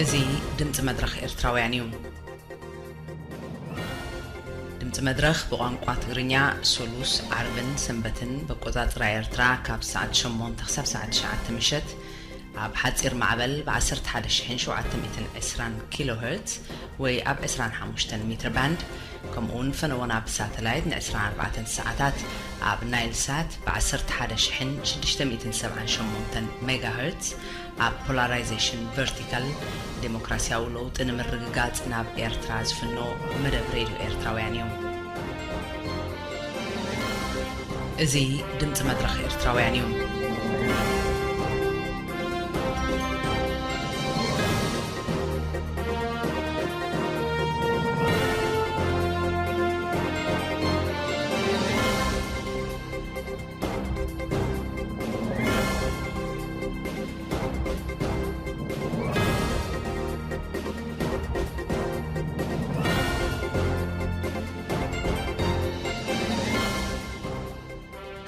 እዚ ድምፂ መድረኽ ኤርትራውያን እዩ። ድምፂ መድረኽ ብቋንቋ ትግርኛ ሶሉስ፣ ዓርብን ሰንበትን ብኣቆፃፅራ ኤርትራ ካብ ሰዓት ሸሞንተ ክሳብ ሰዓት ትሽዓተ ምሸት ኣብ ሓፂር ማዕበል ብ ዓሰርተ ሓደ ሺሕን ሸውዓተ ሚእትን ዕስራን ኪሎ ሄርትዝ ወይ ኣብ ዕስራን ሓሙሽተን ሜትር ባንድ፣ ከምኡ እውን ፈነወና ብሳተላይት ን ዕስራን ኣርባዕተን ሰዓታት ኣብ ናይል ሳት ብ ዓሰርተ ሓደ ሺሕን ሽዱሽተ ሚእትን ሰብዓን ሸሞንተን ሜጋ ሄርትዝ ኣብ ፖላራይዜሽን ቨርቲካል ዴሞክራሲያዊ ለውጢ ንምርግጋጽ ናብ ኤርትራ ዝፍኖ መደብ ሬድዮ ኤርትራውያን እዩ። እዚ ድምጺ መድረኽ ኤርትራውያን እዩ።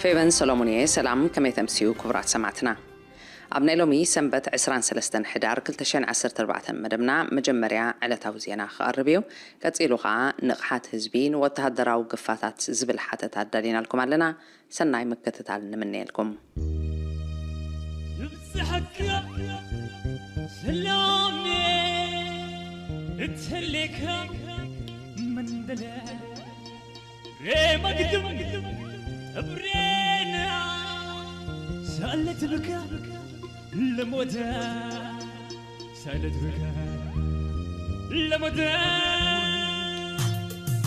ፌቨን ሰሎሞን እየ። ሰላም፣ ከመይ ተምስዩ ክቡራት ሰማዕትና? ኣብ ናይ ሎሚ ሰንበት ዕስራን ሰለስተን ሕዳር ክልተ ሽሕን ዓሰርተ ኣርባዕተን መደብና መጀመርያ ዕለታዊ ዜና ክቐርብ እዩ። ቀጺሉ ኸኣ ንቕሓት ህዝቢ ንወተሃደራዊ ግፋታት ዝብል ሓተታ ኣዳሊናልኩም ኣለና። ሰናይ ምክትታል ንምነየልኩም። ይብጽሐካ ሰላም እትህሌካ መንደለ ሬማ ግድም እብሬና ሰኣለት ብካ ለሞዳ ሰኣለት ብካ ለሞዳ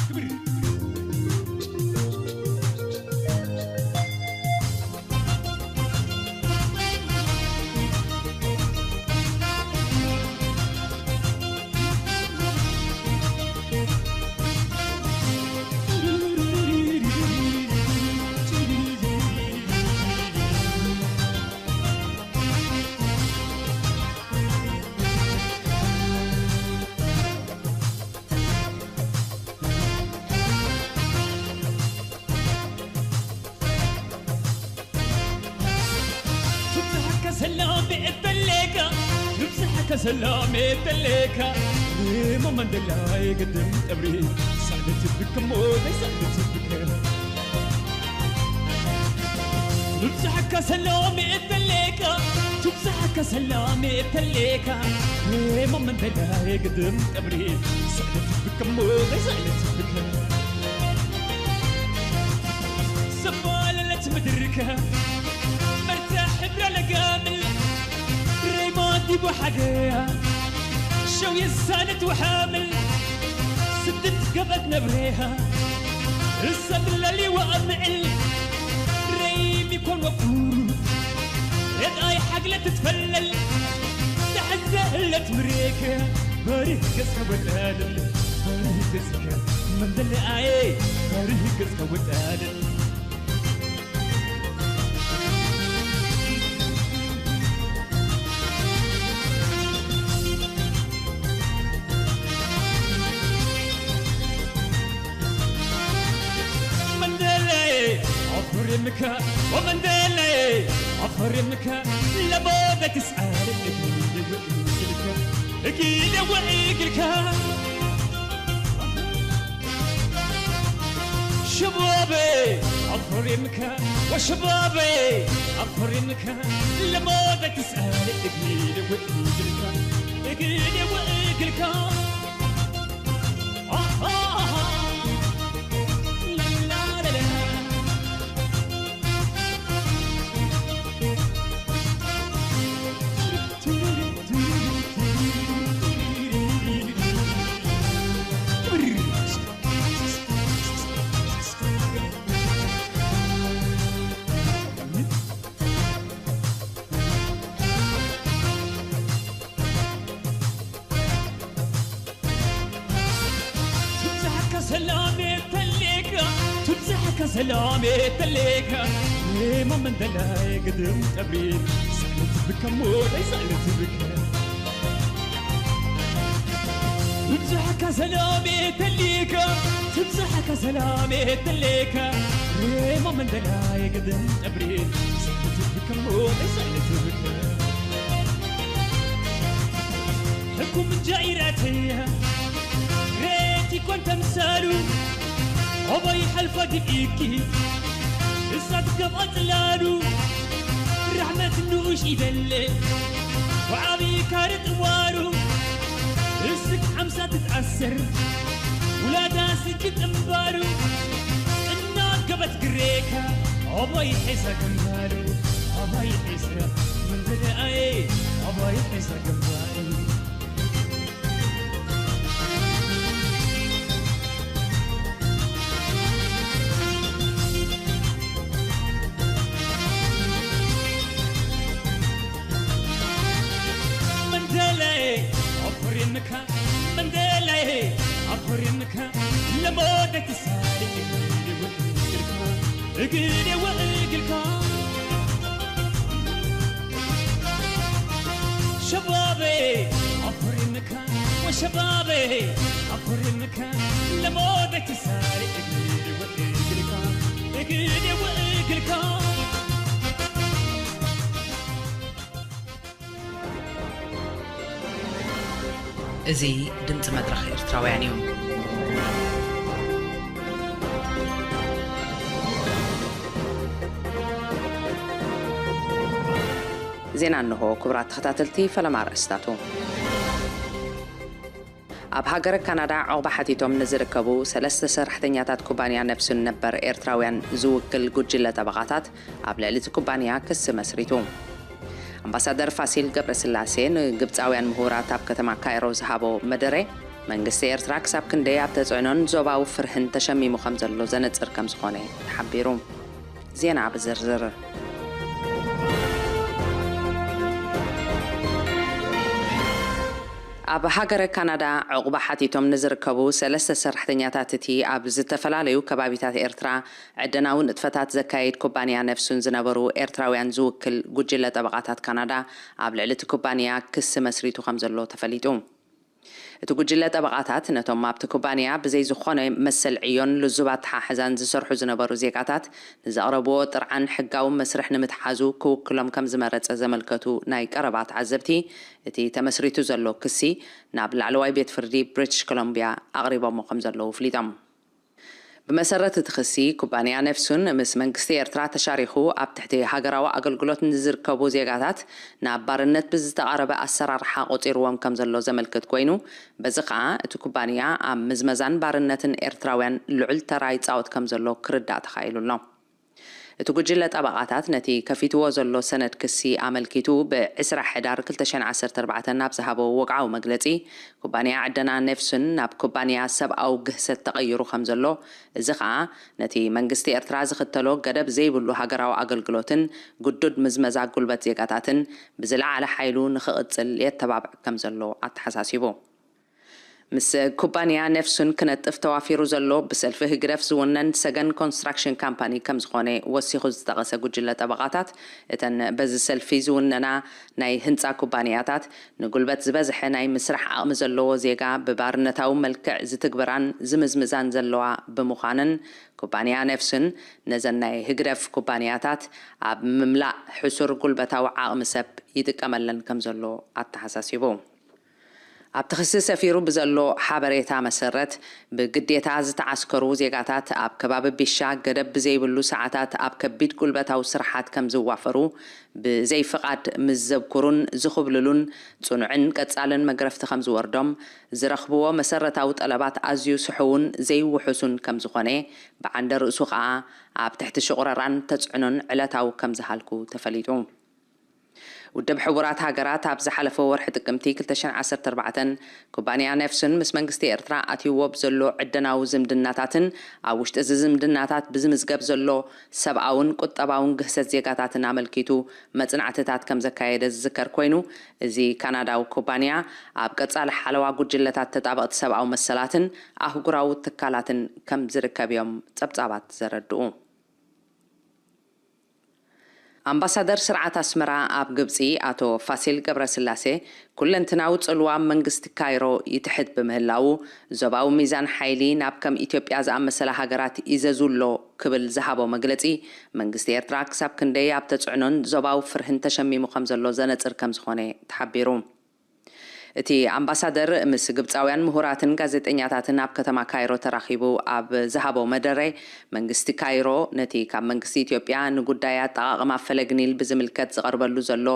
ክብር ትብዝሓካ ሰላም እተሌካ፣ ትብዝሓካ ሰላም እተሌካ፣ ሞ መንደላይ ግድም ቀብሪ፣ ሳዕደት ብከሞ፣ ሳዕደት ብከ። ትብዝሓካ ሰላም እተሌካ፣ ትብዝሓካ ሰላም እተሌካ፣ ሞ መንደላይ ግድም ቀብሪ፣ ሳዕደት ብከሞ፣ ሳዕደት ብከ። ሰባለለት ምድርከ መርታ ሕብረ ለጋምል ሬማ ዲቡ ሓገያ ሸው የሳነት ወሓምል ስድት ገበት ነብሬሃ እሰብለሊ ወኣምዕል ሬም ይኮን ወኩሩ ሬጣይ ሓግለ ትትፈለል ተሐዘ እለት ምሬከ በሪህ ገጽከ ወጣልል በሪህ ገጽከ መንደለኣየ በሪህ ገጽከ ወጣልል መንደለየ ኣፍሪምከ ወመንደለየ ኣፍሪምከ ለቦደትስ እግልከ እግልከ شبابي أفرمك وشبابي أفرمك لما تسأل إجيل وإجيلك إجيل وإجيلك آه آه آه لا لا لا لا ትብዛሓካ ሰላም የተሌካ ትብዛሓካ ሰላም የተሌካ ሞ መንደላይ ግድም ጠብሪ ሳዕለት ብከሞ ናይ ሳዕለት ብከ ትብዛሓካ ሰላም የተሌካ ትብዛሓካ ሰላም የተሌካ ሞ መንደላይ ግድም ጠብሪ ሳዕለት ብከሞ ናይ ሳዕለት ብከ ሕኩም ጃኢራተያ ሬቲ ኮን ተምሳሉ ኦቦይ ሐልፎ ድቂኪ እሳት ገብኦ ጽላሉ ራሕመት ንኡሽ ይበለ ወዓቢ ካሪ ጥዋሩ እስክ ሓምሳ ትትኣስር ውላዳ ስጅ ጥንባሩ እናገበት ግሬካ ኦቦይ ሒሰ ግንባሩ ኦቦይ ሒሰ ምንድርኣየ ኦቦይ ሒሰ ግንባሩ መንደለይ ኣፍሪምካ መንደለይ ኣፍሪምካ ለሞደት ሳልክ እግል ወእግልካ እግል ወእግልካ ሸባበ ኣፍሪምካ ወሸባበ ኣፍሪምካ ለሞደት ሳልክ እግል ወእግልካ እግል ወእግልካ እዚ ድምጺ መድረኽ ኤርትራውያን እዩ። ዜና እንሆ። ክቡራት ተኸታተልቲ፣ ፈለማ ኣርእስታቱ። ኣብ ሃገረ ካናዳ ዑቕባ ሓቲቶም ንዝርከቡ ሰለስተ ሰራሕተኛታት ኩባንያ ነፍሱን ነበር ኤርትራውያን ዝውክል ጉጅለ ጠበቓታት ኣብ ልዕሊ እቲ ኩባንያ ክሲ መስሪቱ። ኣምባሳደር ፋሲል ገብረስላሴ ንግብጻውያን ምሁራት ኣብ ከተማ ካይሮ ዝሃቦ መደረ፣ መንግስቲ ኤርትራ ክሳብ ክንደይ ኣብ ተጽዕኖን ዞባዊ ፍርህን ተሸሚሙ ከም ዘሎ ዘነጽር ከም ዝኾነ ተሓቢሩ። ዜና ብዝርዝር። ኣብ ሃገረ ካናዳ ዕቑባ ሓቲቶም ንዝርከቡ ሰለስተ ሰራሕተኛታት እቲ ኣብ ዝተፈላለዩ ከባቢታት ኤርትራ ዕደናዊ ንጥፈታት ዘካይድ ኩባንያ ነፍሱን ዝነበሩ ኤርትራውያን ዝውክል ጉጅለ ጠበቓታት ካናዳ ኣብ ልዕሊ እቲ ኩባንያ ክሲ መስሪቱ ከም ዘሎ ተፈሊጡ። እቲ ጉጅለ ጠበቓታት ነቶም ኣብቲ ኩባንያ ብዘይ ዝኾነ መሰል ዕዮን ልዙብ ኣተሓሕዛን ዝሰርሑ ዝነበሩ ዜጋታት ንዘቕረብዎ ጥርዓን ሕጋዊ መስርሕ ንምትሓዙ ክውክሎም ከም ዝመረጸ ዘመልከቱ ናይ ቀረባ ተዓዘብቲ፣ እቲ ተመስሪቱ ዘሎ ክሲ ናብ ላዕለዋይ ቤት ፍርዲ ብሪቲሽ ኮሎምብያ ኣቕሪቦሞ ከም ዘለዉ ኣፍሊጦም። ብመሰረት እቲ ክሲ፣ ኩባንያ ነፍሱን ምስ መንግስቲ ኤርትራ ተሻሪኹ ኣብ ትሕቲ ሃገራዊ ኣገልግሎት ንዝርከቡ ዜጋታት ናብ ባርነት ብዝተቓረበ ኣሰራርሓ ቆጺርዎም ከም ዘሎ ዘመልክት ኮይኑ፣ በዚ ከኣ እቲ ኩባንያ ኣብ ምዝመዛን ባርነትን ኤርትራውያን ልዑል ተራ ይጻወት ከም ዘሎ ክርዳእ ተኻኢሉ ኣሎ። እቲ ጉጅለ ጠበቓታት ነቲ ከፊትዎ ዘሎ ሰነድ ክሲ ኣመልኪቱ ብዕስራ ሕዳር ክልተ ሽሕን ዓሰርተ ኣርባዕተን ኣብ ዝሃቦ ወግዓዊ መግለጺ፣ ኩባንያ ዕደና ኔፍሱን ናብ ኩባንያ ሰብኣዊ ግህሰት ተቐይሩ ከም ዘሎ፣ እዚ ኸኣ ነቲ መንግስቲ ኤርትራ ዝኽተሎ ገደብ ዘይብሉ ሃገራዊ ኣገልግሎትን ግዱድ ምዝመዛ ጉልበት ዜጋታትን ብዝለዓለ ሓይሉ ንኽቕጽል የተባብዕ ከም ዘሎ ኣተሓሳሲቡ። ምስ ኩባንያ ኔፍሱን ክነጥፍ ተዋፊሩ ዘሎ ብሰልፊ ህግደፍ ዝውነን ሰገን ኮንስትራክሽን ካምፓኒ ከም ዝኾነ ወሲኹ ዝጠቐሰ ጉጅለ ጠበቓታት፣ እተን በዚ ሰልፊ ዝውነና ናይ ህንጻ ኩባንያታት፣ ንጉልበት ዝበዝሐ ናይ ምስራሕ ዓቕሚ ዘለዎ ዜጋ ብባርነታዊ መልክዕ ዝትግብራን ዝምዝምዛን ዘለዋ ብምዃነን፣ ኩባንያ ኔፍሱን ነዘን ናይ ህግደፍ ኩባንያታት ኣብ ምምላእ ሕሱር ጉልበታዊ ዓቕሚ ሰብ ይጥቀመለን ከም ዘሎ ኣተሓሳሲቡ። ኣብቲ ክሲ ሰፊሩ ብዘሎ ሓበሬታ መሰረት፣ ብግዴታ ዝተዓስከሩ ዜጋታት ኣብ ከባቢ ቢሻ ገደብ ብዘይብሉ ሰዓታት ኣብ ከቢድ ጉልበታዊ ስርሓት ከም ዝዋፈሩ፣ ብዘይ ፍቓድ ምስ ዘብኩሩን ዝኹብልሉን ጽኑዕን ቀጻልን መግረፍቲ ከም ዝወርዶም፣ ዝረኽብዎ መሰረታዊ ጠለባት ኣዝዩ ስሑውን ዘይውሑሱን ከም ዝኾነ፣ ብዓንደ ርእሱ ከኣ ኣብ ትሕቲ ሽቑረራን ተጽዕኖን ዕለታዊ ከም ዝሃልኩ ተፈሊጡ። ውድብ ሕቡራት ሃገራት ኣብ ዝሓለፈ ወርሒ ጥቅምቲ ክልተ ሽሕን ዓሰርተ ኣርባዕተን፣ ኩባንያ ኔፍሱን ምስ መንግስቲ ኤርትራ ኣትይዎ ብዘሎ ዕደናዊ ዝምድናታትን ኣብ ውሽጢ እዚ ዝምድናታት ብዝምዝገብ ዘሎ ሰብኣውን ቁጠባውን ግህሰት ዜጋታትን ኣመልኪቱ መጽናዕትታት ከም ዘካየደ ዝዝከር ኮይኑ፣ እዚ ካናዳዊ ኩባንያ ኣብ ቀጻሊ ሓለዋ ጉጅለታት ተጣበቕቲ ሰብኣዊ መሰላትን ኣህጉራዊ ትካላትን ከም ዝርከብ እዮም ጸብጻባት ዘረድኡ። ኣምባሳደር ስርዓት ኣስመራ ኣብ ግብጺ ኣቶ ፋሲል ገብረስላሴ፣ ኩለንትናዊ ጽልዋ መንግስቲ ካይሮ ይትሕት ብምህላዉ፣ ዞባዊ ሚዛን ሓይሊ ናብ ከም ኢትዮጵያ ዝኣመሰላ ሃገራት ይዘዙ ኣሎ ክብል ዝሃቦ መግለጺ፣ መንግስቲ ኤርትራ ክሳብ ክንደይ ኣብ ተጽዕኖን ዞባዊ ፍርህን ተሸሚሙ ከም ዘሎ ዘነጽር ከም ዝኾነ ተሓቢሩ። እቲ ኣምባሳደር ምስ ግብጻውያን ምሁራትን ጋዜጠኛታትን ኣብ ከተማ ካይሮ ተራኺቡ ኣብ ዝሃቦ መደረ፣ መንግስቲ ካይሮ ነቲ ካብ መንግስቲ ኢትዮጵያ ንጉዳይ ኣጠቓቕማ ፈለግ ኒል ብዝምልከት ዝቐርበሉ ዘሎ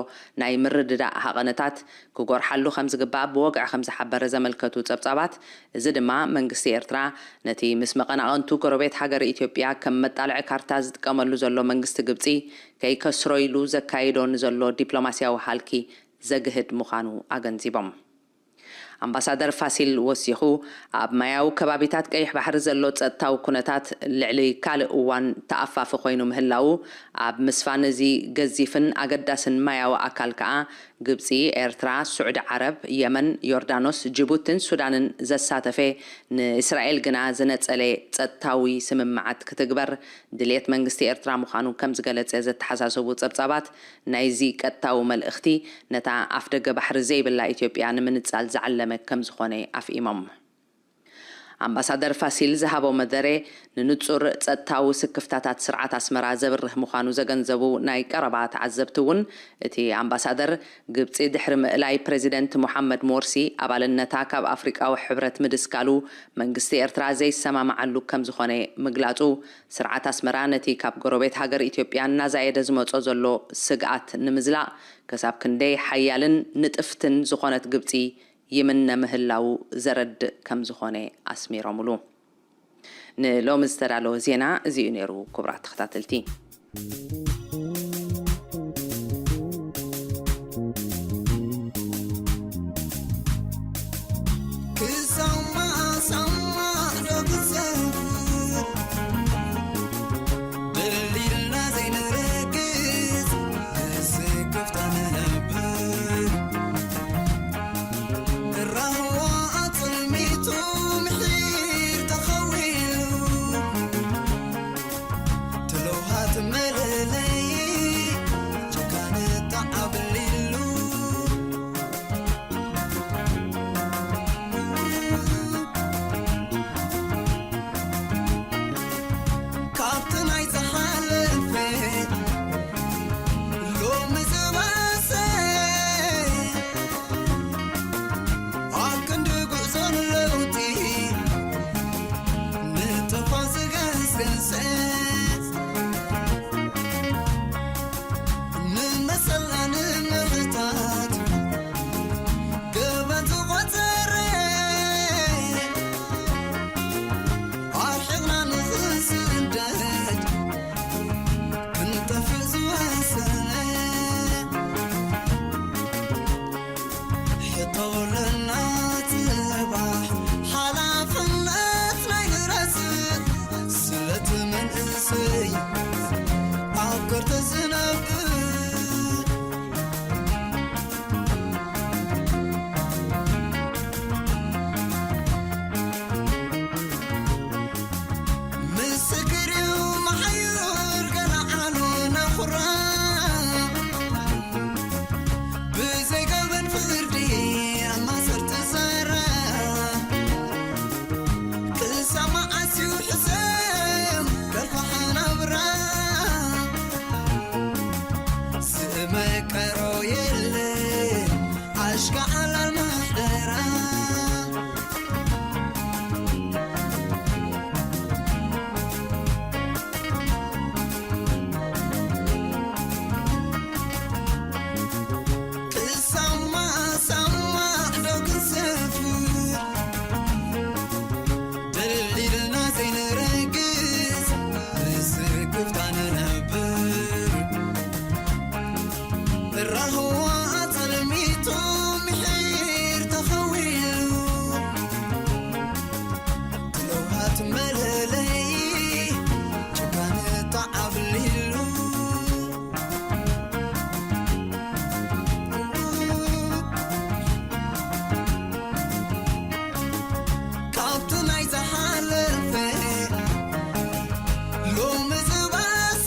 ናይ ምርድዳእ ሃቐነታት ክጎርሓሉ ከም ዝግባእ ብወግዒ ከም ዝሓበረ ዘመልከቱ ጸብጻባት፣ እዚ ድማ መንግስቲ ኤርትራ ነቲ ምስ መቐናቕንቱ ጎረቤት ሃገር ኢትዮጵያ ከም መጣልዒ ካርታ ዝጥቀመሉ ዘሎ መንግስቲ ግብጺ ከይከስሮ ኢሉ ዘካይዶ ንዘሎ ዲፕሎማስያዊ ሃልኪ ዘግህድ ምዃኑ ኣገንዚቦም። ኣምባሳደር ፋሲል ወሲኹ፣ ኣብ ማያዊ ከባቢታት ቀይሕ ባሕሪ ዘሎ ጸጥታዊ ኩነታት ልዕሊ ካልእ እዋን ተኣፋፊ ኮይኑ ምህላዉ፣ ኣብ ምስፋን እዚ ገዚፍን ኣገዳስን ማያዊ ኣካል ከኣ ግብጺ፣ ኤርትራ፣ ስዑዲ ዓረብ፣ የመን፣ ዮርዳኖስ፣ ጅቡትን ሱዳንን ዘሳተፈ፣ ንእስራኤል ግና ዝነጸለ ጸጥታዊ ስምምዓት ክትግበር ድልየት መንግስቲ ኤርትራ ምዃኑ ከም ዝገለጸ ዘተሓሳሰቡ ጸብጻባት፣ ናይዚ ቀጥታዊ መልእኽቲ ነታ ኣፍደገ ባሕሪ ዘይብላ ኢትዮጵያ ንምንጻል ዝዓለመ ከም ዝኾነ ኣፍኢሞም። ኣምባሳደር ፋሲል ዝሃቦ መደረ፣ ንንጹር ጸጥታዊ ስክፍታታት ስርዓት ኣስመራ ዘብርህ ምዃኑ ዘገንዘቡ ናይ ቀረባ ተዓዘብቲ እውን፣ እቲ ኣምባሳደር፣ ግብጺ ድሕሪ ምእላይ ፕረዚደንት ሞሓመድ ሞርሲ ኣባልነታ ካብ ኣፍሪቃዊ ሕብረት ምድስካሉ መንግስቲ ኤርትራ ዘይሰማማዓሉ ከም ዝኾነ ምግላጹ፣ ስርዓት ኣስመራ ነቲ ካብ ጎረቤት ሃገር ኢትዮጵያ እናዛየደ ዝመጾ ዘሎ ስግኣት ንምዝላቕ፣ ክሳብ ክንደይ ሓያልን ንጥፍትን ዝኾነት ግብጺ ይምነ ምህላዉ ዘረድእ ከም ዝኾነ ኣስሚሮምሉ። ንሎሚ ዝተዳለወ ዜና እዚ እዩ ነይሩ፣ ክቡራት ተኸታተልቲ። ክሰማዕ ሰማዕ ዶ ክሰብር፣ ደሊልና ዘይንረግጽ፣ ንስክፍታ ንነብር። ራህዋ ኣጽልሚቱ፣ ምሒር ተኸዊሉ፣ ትልውሃት መለለይ፣ ጭካነ ተዓብሊሉ። ካብቲ ናይ ዝሓለፈ ሎሚ ዝበሰ፣ ኣብ ክንዲ ጉዕዞ ንለውጢ ንጥፋ ዝገስገሰ፣ ንመሰልና ንምሕታት ገበን ዝቖጸረ፣ ኣርሒቕና ንኽስደድ ክንጠፍእ ዝወሰነ፣ ሕቶ ኣለና ጽባሕ ሓላፍነት ናይ ንረስእ፣ ስለቲ መንእሰይ ኣብ ከርተ ዝነብር። ምስክር እዩ መሓዩር ገና ዓሉ ነኹራ፣ ብዘይ ገበን ፍርዲ ኣብ ማእሰርቲ ዘራ፣ ክሳብ መዓስ እዩ ሕሰም ከርፋሕ ናብራ፣ ዝመቀሮ የለን ኣሽካዕላል ምሕደራ። ክሰማዕ ሰማዕ ዶ ክንሰፍር፣ ደሊልና ዘይንረግጽ፣ ብስክፍታ ንነብር። ራህዋ ኣጸልሚቱ፣ ምሒር ተኸዊሉ፣ ትልውሃት መለለይ፣ ጭካነ ተዓብሊሉ። ካብቲ ናይ ዝሓለፈ ሎሚ ዝባሰ፣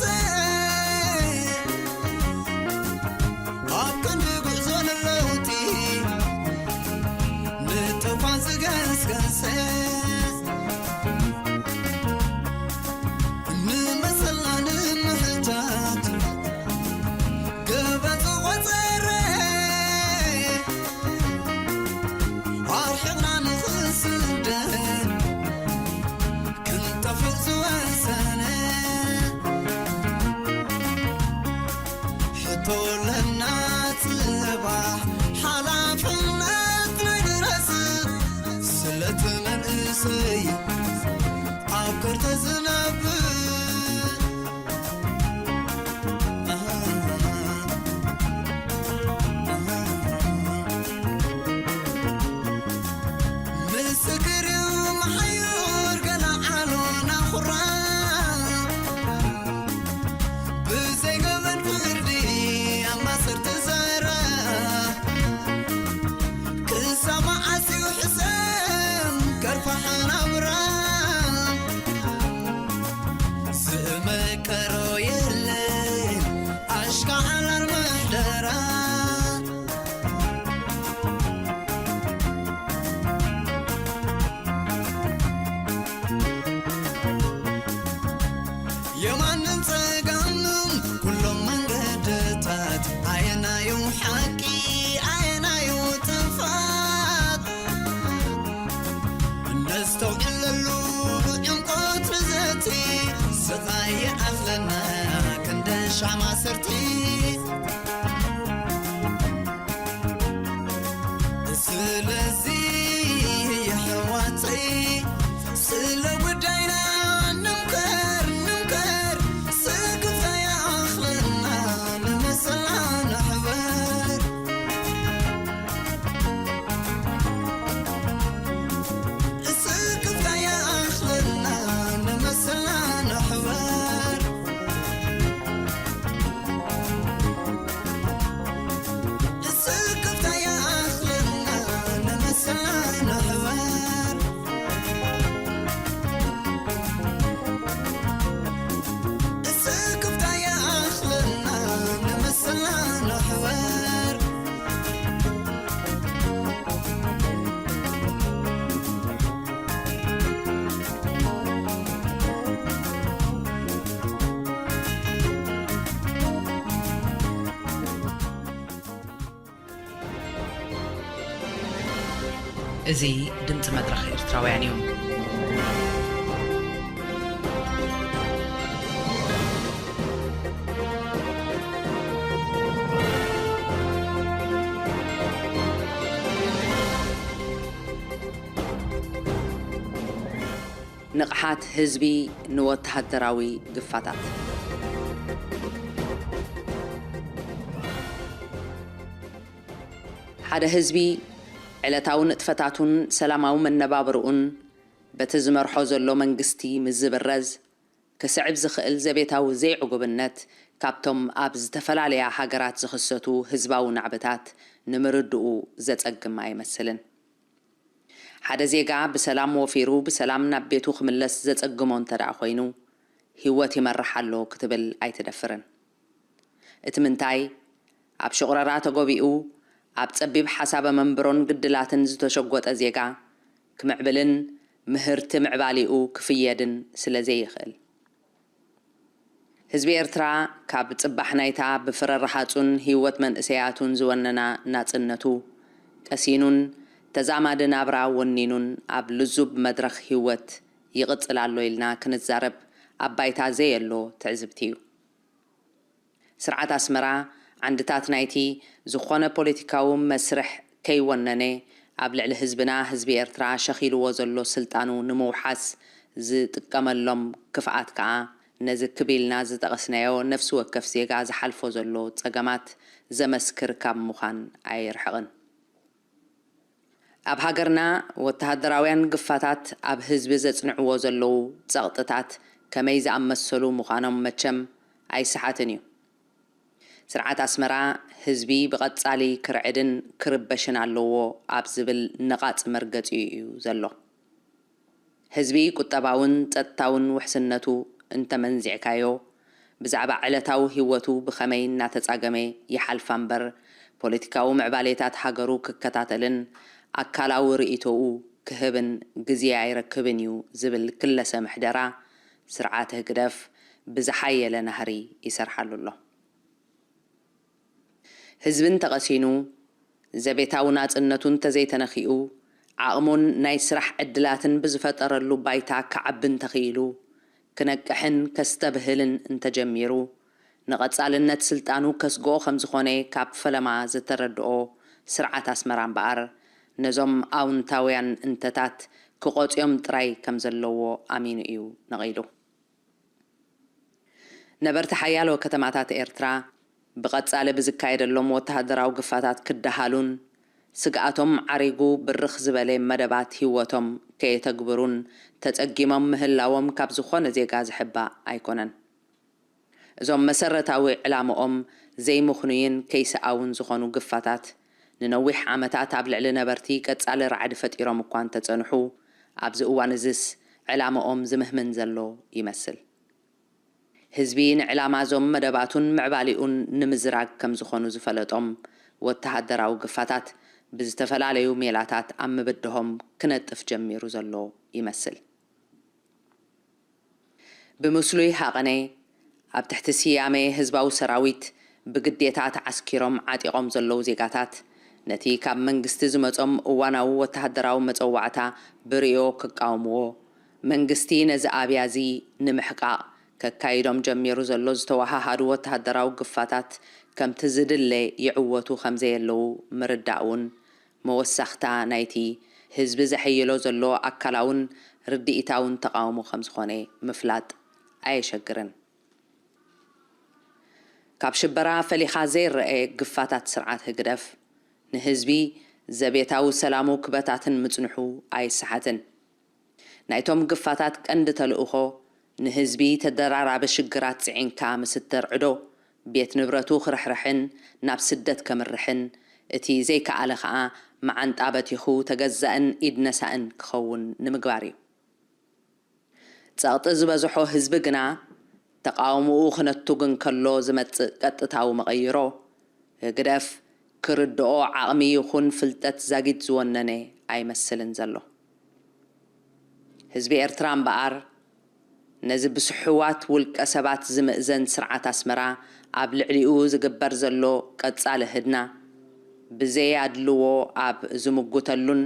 ቀሮ የለን ኣሽካዓል ኣርማሕደራ። የማንን ጸጋምን ኩሎም መንገድታት ኣየናዩ ሓቂ ኣየናዩ ጥፋት? እነስተውዕለሉ ዕምቆት ብዘቲ ስቓይ ይኣኽለና ክንደ ሻማ ሰርቲ። ስለዚ የሕዋተይ ስለ ጉዳይና ንምከር፣ ንምከር። ስክፍታ ይኣኽለና ንመሰልና ንሕበር። ስክፍታ ይኣኽለና ንመሰልና ንሕበር። ስክፍታ ይኣኽለና ንመሰልና ንሕበር። ስክፍታ ይኣኽለና ንመሰልና ንሕበር። እዚ ድምጺ መድረኽ ኤርትራውያን እዩ። ንቕሓት ህዝቢ ንወተሃደራዊ ግፋታት። ሓደ ህዝቢ ዕለታዊ ንጥፈታቱን ሰላማዊ መነባብርኡን በቲ ዝመርሖ ዘሎ መንግስቲ ምስ ዝብረዝ፣ ክስዕብ ዝኽእል ዘቤታዊ ዘይዕጉብነት ካብቶም ኣብ ዝተፈላለያ ሃገራት ዝኽሰቱ ህዝባዊ ናዕብታት ንምርድኡ ዘጸግም ኣይመስልን። ሓደ ዜጋ ብሰላም ወፊሩ ብሰላም ናብ ቤቱ ክምለስ ዘጸግሞ እንተ ደኣ ኮይኑ፣ ህይወት ይመርሕ ኣሎ ክትብል ኣይትደፍርን። እቲ ምንታይ፣ ኣብ ሽቑረራ ተጎቢኡ፣ ኣብ ጸቢብ ሓሳበ መንብሮን ግድላትን ዝተሸጎጠ ዜጋ፣ ክምዕብልን ምህርቲ ምዕባሊኡ ክፍየድን ስለ ዘይኽእል። ህዝቢ ኤርትራ፣ ካብ ጽባሕ ናይታ ብፍረ ረሃጹን ህይወት መንእሰያቱን ዝወነና ናጽነቱ ቀሲኑን ተዛማዲ ናብራ ወኒኑን ኣብ ልዙብ መድረኽ ህይወት ይቕጽል ኣሎ ኢልና ክንዛረብ ኣብ ባይታ ዘየሎ ትዕዝብቲ እዩ። ስርዓት ኣስመራ፣ ዓንድታት ናይቲ ዝኾነ ፖለቲካዊ መስርሕ ከይወነነ፣ ኣብ ልዕሊ ህዝብና፣ ህዝቢ ኤርትራ ሸኺልዎ ዘሎ ስልጣኑ ንምውሓስ ዝጥቀመሎም ክፍኣት ከኣ፣ ነዚ ክብ ኢልና ዝጠቐስናዮ ነፍሲ ወከፍ ዜጋ ዝሓልፎ ዘሎ ጸገማት ዘመስክር ካብ ምዃን ኣይርሕቕን። ኣብ ሃገርና፣ ወተሃደራውያን ግፋታት ኣብ ህዝቢ ዘጽንዕዎ ዘለዉ ጸቕጥታት ከመይ ዝኣመሰሉ ምዃኖም መቸም ኣይሰሓትን እዩ። ስርዓት ኣስመራ፣ ህዝቢ ብቐጻሊ ክርዕድን ክርበሽን ኣለዎ ኣብ ዝብል ነቓጽ መርገጺኡ እዩ ዘሎ። ህዝቢ ቁጠባውን ጸጥታውን ውሕስነቱ እንተመንዚዕካዮ፣ ብዛዕባ ዕለታዊ ህይወቱ ብኸመይ እናተጻገመ ይሓልፋ እምበር፣ ፖለቲካዊ ምዕባሌታት ሃገሩ ክከታተልን ኣካላዊ ርእይቶኡ ክህብን ግዜ ኣይረክብን እዩ ዝብል ክለሰ ምሕደራ፣ ስርዓት ህግደፍ ብዝሓየለ ናህሪ ይሰርሓሉ ኣሎ። ህዝቢ እንተቐሲኑ፣ ዘቤታዊ ናጽነቱ እንተዘይተነኺኡ፣ ዓቕሙን ናይ ስራሕ ዕድላትን ብዝፈጠረሉ ባይታ ክዓቢ እንተኽኢሉ፣ ክነቅሕን ከስተብህልን እንተጀሚሩ፣ ንቐጻልነት ስልጣኑ ከስግኦ ከም ዝኾነ ካብ ፈለማ ዝተረድኦ ስርዓት ኣስመራ እምበኣር፣ ነዞም ኣውንታውያን እንተታት ክቖጽዮም ጥራይ ከም ዘለዎ ኣሚኑ እዩ ነቒሉ። ነበርቲ ሓያሎ ከተማታት ኤርትራ፣ ብቐጻሊ ብዝካየደሎም ወተሃደራዊ ግፋታት ክደሃሉን፣ ስግኣቶም ዓሪጉ ብርኽ ዝበለ መደባት ህይወቶም ከየተግብሩን ተጸጊሞም ምህላዎም ካብ ዝኾነ ዜጋ ዝሕባእ ኣይኮነን። እዞም መሰረታዊ ዕላምኦም ዘይምኽኑይን ከይሰኣውን ዝኾኑ ግፋታት፣ ንነዊሕ ዓመታት ኣብ ልዕሊ ነበርቲ ቀጻሊ ራዕዲ ፈጢሮም እኳ እንተጸንሑ፣ ኣብዚ እዋን እዝስ ዕላምኦም ዝምህምን ዘሎ ይመስል። ህዝቢ ንዕላማ እዞም መደባቱን ምዕባሊኡን ንምዝራግ ከም ዝኾኑ ዝፈለጦም ወተሃደራዊ ግፋታት ብዝተፈላለዩ ሜላታት ኣብ ምብድሆም ክነጥፍ ጀሚሩ ዘሎ ይመስል። ብምስሉይ ሃቐነ ኣብ ትሕቲ ስያመ ህዝባዊ ሰራዊት ብግዴታ ተዓስኪሮም ዓጢቖም ዘለዉ ዜጋታት ነቲ ካብ መንግስቲ ዝመጾም እዋናዊ ወተሃደራዊ መጸዋዕታ ብርእዮ ክቃወምዎ፣ መንግስቲ ነዚ ኣብያ እዚ ንምሕቃቕ ከካይዶም ጀሚሩ ዘሎ ዝተወሃሃዱ ወተሃደራዊ ግፋታት ከምቲ ዝድለ ይዕወቱ ከም ዘየለዉ ምርዳእ እውን መወሰኽታ ናይቲ ህዝቢ ዘሐይሎ ዘሎ ኣካላውን ርድኢታውን ተቓውሞ ከም ዝኾነ ምፍላጥ ኣየሸግርን። ካብ ሽበራ ፈሊኻ ዘይረኤ ግፋታት ስርዓት ህግደፍ ንህዝቢ ዘቤታዊ ሰላሙ ክበታትን ምጽንሑ ኣይሰሓትን። ናይቶም ግፋታት ቀንዲ ተልእኾ ንህዝቢ ተደራራቢ ሽግራት ጽዒንካ ምስ እተርዕዶ፣ ቤት ንብረቱ ክርሕርሕን ናብ ስደት ከምርሕን፣ እቲ ዘይከኣለ ኸኣ መዓንጣ በቲኹ ተገዛእን ኢድ ነሳእን ክኸውን ንምግባር እዩ። ጸቕጢ ዝበዝሖ ህዝቢ ግና ተቓውሞኡ ክነቱግ እንከሎ ዝመጽእ ቀጥታዊ መቐይሮ፣ ህግደፍ ክርድኦ ዓቕሚ ይኹን ፍልጠት ዛጊድ ዝወነነ ኣይመስልን ዘሎ። ህዝቢ ኤርትራ እምበኣር፣ ነዚ ብስሑዋት ውልቀ ሰባት ዝምእዘን ስርዓት ኣስመራ ኣብ ልዕሊኡ ዝግበር ዘሎ ቀጻሊ ህድና፣ ብዘይ ኣድልዎ ኣብ ዝምጉተሉን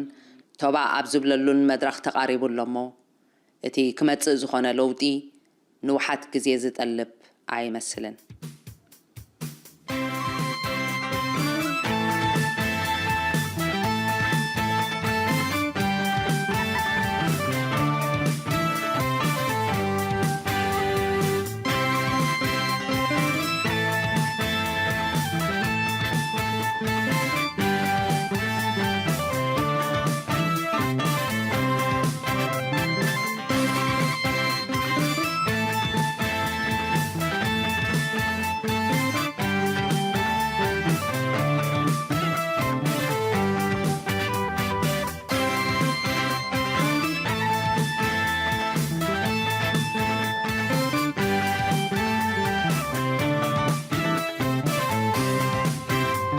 ቶባ ኣብ ዝብለሉን መድረኽ ተቓሪቡ ኣሎ እሞ፣ እቲ ክመጽእ ዝኾነ ለውጢ ንውሓት ግዜ ዝጠልብ ኣይመስልን።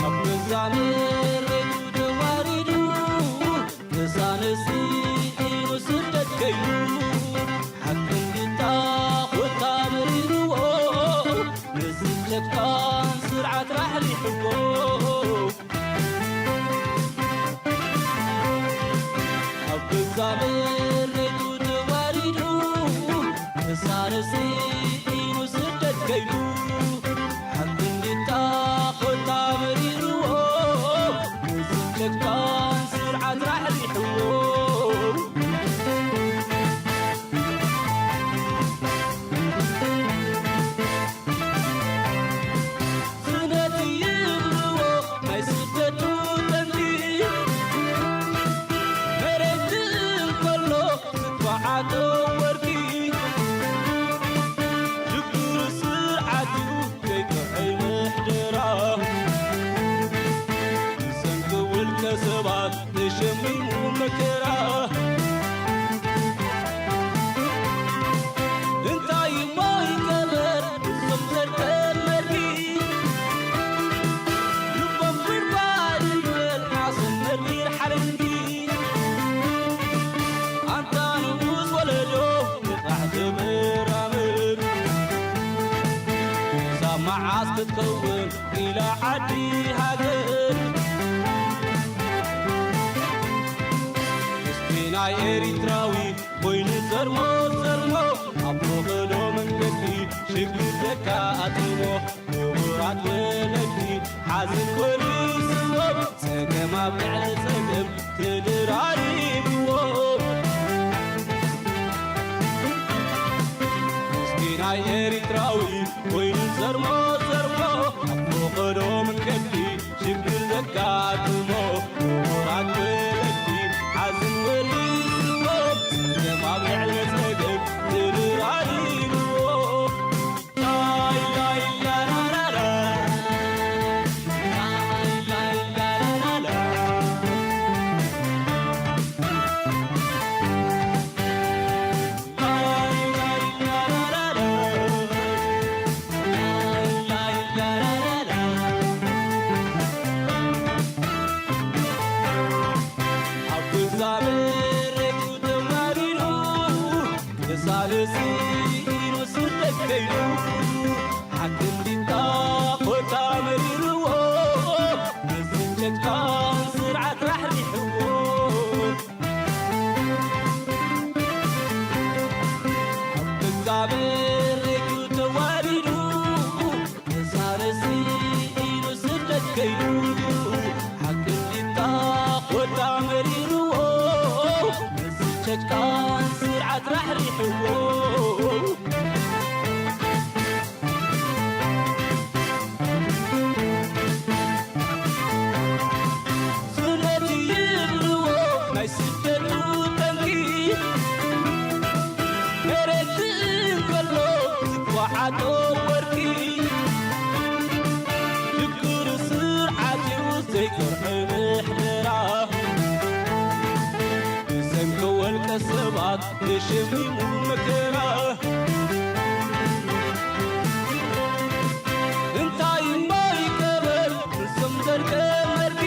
ኣብ ገዛ መሬቱ ተዋሪዱ፣ ቅሳነሲ ኢሉ ስደት ከይዱ፣ ሓቂ እንድታ ኮታ መሪርዎ፣ ንስደት ካን ስርዓት ራሕሪሕዎ። ኣብ ገዛ መሬቱ ተዋሪዱ፣ ቅሳነሲ ኢሉ ስደት ከይዱ፣ ሓቂ እንድታ ኮታ መሪርዎ፣ ንስደት ካን ስርዓት ራሕሪሕዎ። ዝነት ይብልዎ ናይ ስደቱ ጠንቂ፣ መሬት እንከሎ ዝትበዓቶ ወርቂ፣ ሽግሩ ስርዓቱ ዘይጥዕይ ምሕደራ፣ ብሰንኪ ውልቀ ሰባት ተሸሚሙ መከራ። እንታይ እሞ ይገበር እዞም ዘርከብ መርጊ፣ ልቦም ጉድጓድ ይበል ሓሶት መርጊ ሓለንጊ። ኣንታ ንኡስ ወለዶ ንቓሕ ተመራመር፣ ክሳብ መዓስ ክትከውን ኢላ ዓዲ ሃገር። እስቲ ናይ ኤሪትራዊ ኮይኑ ዘርሞ ዘርሞ፣ ኣብ ፈቐዶ መንገዲ ሽግር ዘጋጥሞ፣ ክቡራት ወለዲ ሓዘን ወሪስዎ፣ ጸገም ኣብ ልዕሊ ጸገም ተደራሪብዎ። ምስኪናይ ኤሪትራዊ ኮይኑ ዘርሞ ዘርሞ፣ ኣብ ፈቐዶ መንገዲ ሽግር ዘጋጥሞ፣ ክቡራት ወለዲ ሓዘን ወሪስዎ፣ ጸገም ኣብ ልዕሊ ጸገም ተደራሪብዎ። ከይዱ ሓክም ዲንታ ኮታ መሪርዎ፣ መስል ጨጭቃን ስርዓት ራሕሪሕዎ። ኣብ መቃብር ሬቱ ተዋሪዱ፣ ተሳረሲ ኢሉ ስደት ከይዱ፣ ሓክም ዲንታ ኮታ መሪርዎ፣ መስል ጨጭቃን ስርዓት ራሕሪሕዎ። ስደት ይብልዎ ናይ ስደቱ ጠንቂ፣ መሬት እንከሎ ዝጓዓቶ ወርቂ። ሽግር ስርዓት እዩ ዘይኮርዕ ምሕደራ፣ ብሰንኪ ወልቀ ሰባት ተሸሚሙ መከራ። እንታይ እሞ ይቀበር ንሶም ዘርቀ መርጊ፣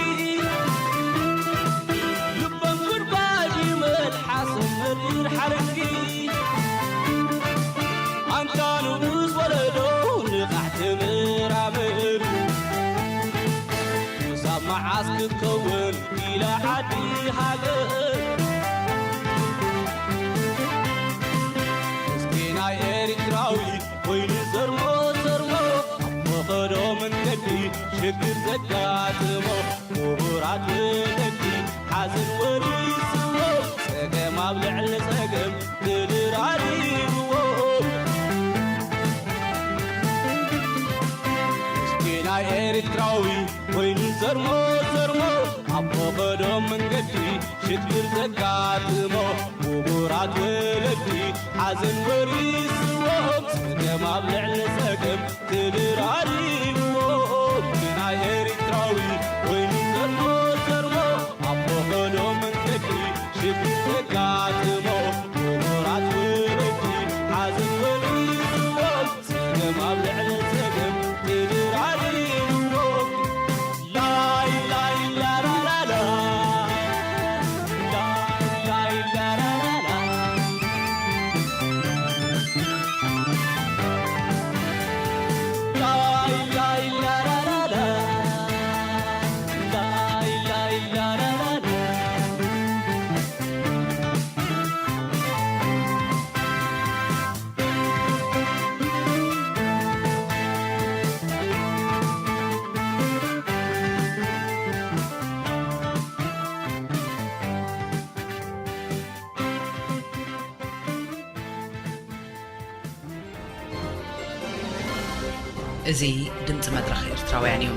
ልቦም ጉድጓድ ይመልሓሶም መሪር ሓረጊ። ኣንታ ንኡስ ወለዶ ንቓሕ ተመራመር፣ ክሳብ መዓስ ክትከውን ኢላ ዓዲ ሃገር። ምስኪናይ ኤሪትራዊ ኮይኑ ዘርሞ ዘርሞ፣ ኣብ ፈኸዶ መንገዲ ሽግር ዘጋጥሞ፣ ምሁራት ወለዲ ሓዘን ወሪስዎ፣ ጸገም ኣብ ልዕሊ ጸገም ተደራሪብዎ። ምስኪናይ ኤሪትራዊ ኮይኑ ዘርሞ ዘርሞ፣ ኣብ ፈኸዶ መንገዲ ሽግር ዘጋጥሞ፣ ምሁራት ወለዲ ሓዘን ወሪስዎም፣ ጸገም ኣብ ልዕሊ ጸገም ተደራሪብዎ። ናይ ኤሪትራዊ ኮይኑ ዘርሞ ዘርሞ፣ ኣብ ፈኸዶ መንገዲ ሽግር ዘጋጥሞ፣ ምሁራት ወለዲ ሓዘን ወሪስዎም፣ ጸገም ኣብ ልዕሊ ጸገም ተደራሪብዎ። ላይ ላይ ላላላላ፣ ላይ ላይ ላላላላ። እዚ ድምጺ መድረኽ ኤርትራውያን እዩ።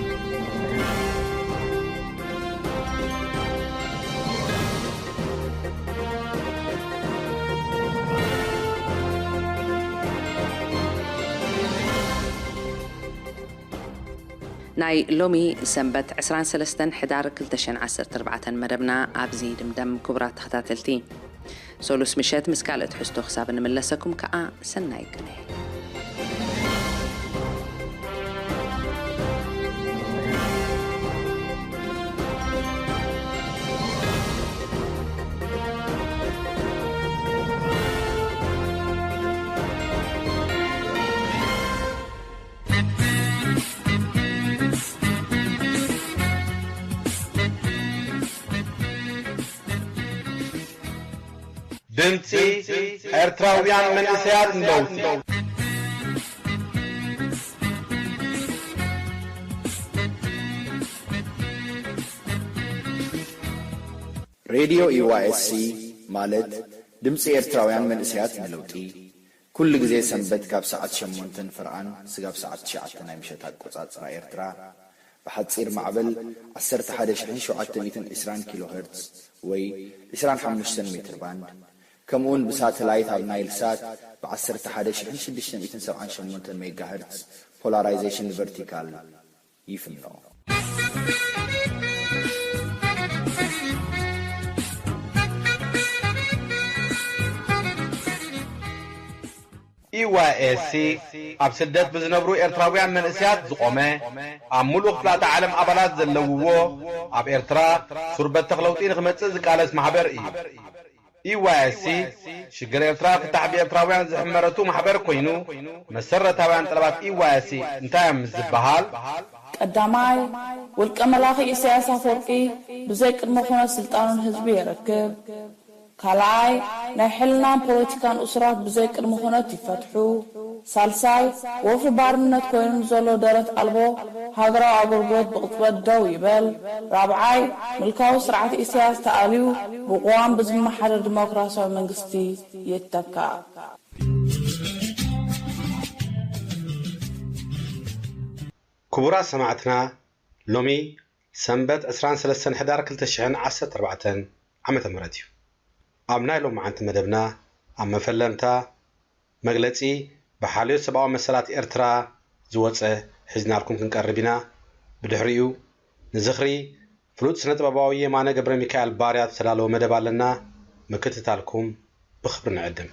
ናይ ሎሚ ሰንበት ዕስራን ሰለስተን ሕዳር ክልተ ሽሕን ዓሰርተ ኣርባዕተን መደብና ኣብዚ ይድምደም። ክቡራት ተኸታተልቲ፣ ሰሉስ ምሸት ምስ ካልእ ትሕዝቶ ክሳብ እንምለሰኩም ከኣ ሰናይ ቅነ። ድምጺ ኤርትራውያን መንእሰያት ንለውጢ። ሬድዮ ኢ ዋይ ኤስ ሲ ማለት ድምጺ ኤርትራውያን መንእሰያት ንለውጢ፣ ኩሉ ግዜ ሰንበት ካብ ሰዓት ሸሞንተ ንፍርቓን ስጋብ ሰዓት ትሽዓተ ናይ ምሸት ኣቆጻጽራ ኤርትራ፣ ብሓጺር ማዕበል ዓሰርተ ሓደ ሽሕን ሸውዓተ ሚእትን ዕስራን ኪሎ ሄርትዝ ወይ ዕስራን ሓሙሽተን ሜትር ባንድ፣ ከምኡውን ብሳተላይት ኣብ ናይል ሳት ብ ዓሰርተ ሓደ ሽሕን ሽዱሽተ ሚእትን ሰብዓን ሸሞንተን ሜጋ ሄርትዝ ፖላራይዜሽን ቨርቲካል ይፍኖ። ኢ ዋይ ኤስ ሲ ኣብ ስደት ብዝነብሩ ኤርትራውያን መንእሰያት ዝቖመ፣ ኣብ ምሉእ ክፍላተ ዓለም ኣባላት ዘለውዎ፣ ኣብ ኤርትራ ሱር በተኽ ለውጢ ንኽመጽእ ዝቃለስ ማሕበር እዩ። ኢዋይሲ ሽግር ኤርትራ ፍታሕ ብኤርትራውያን ዝሕመረቱ ማሕበር ኮይኑ፣ መሰረታውያን ጠለባት ኢዋይሲ እንታይ እዮም ምስ ዝበሃል? ቀዳማይ፣ ውልቀ መላኺ ኢሳያስ ኣፈወርቂ ብዘይ ቅድመ ኩነት ስልጣኑን ህዝቢ የረክብ። ካልኣይ፣ ናይ ሕልናን ፖለቲካን እሱራት ብዘይ ቅድመ ኩነት ይፈትሑ። ሳልሳይ፣ ወፍሪ ባርነት ኮይኑ ንዘሎ ደረት ኣልቦ ሃገራዊ ኣገልግሎት ብቕጽበት ደው ይበል። ራብዓይ፣ ምልካዊ ስርዓት ኢሳያስ ተኣልዩ ብቕዋም ብዝመሓደር ዲሞክራሲያዊ መንግስቲ ይተካእ። ክቡራት ሰማዕትና፣ ሎሚ ሰንበት ዕስራን ሰለስተን ሕዳር ክልተ ሽሕን ዓሰርተ ኣርባዕተን ዓመተ ምህረት እዩ። ኣብ ናይ ሎማዓንቲ መደብና ኣብ መፈለምታ መግለጺ ብሓልዮት ሰብኣዊ መሰላት ኤርትራ ዝወጸ ሒዝናልኩም ክንቀርብ ኢና። ብድሕሪኡ ንዝኽሪ ፍሉጥ ስነ ጥበባዊ የማነ ገብረ ሚካኤል ባርያ ዝተዳለወ መደብ ኣለና። ምክትታልኩም ብኽብሪ ንዕድም።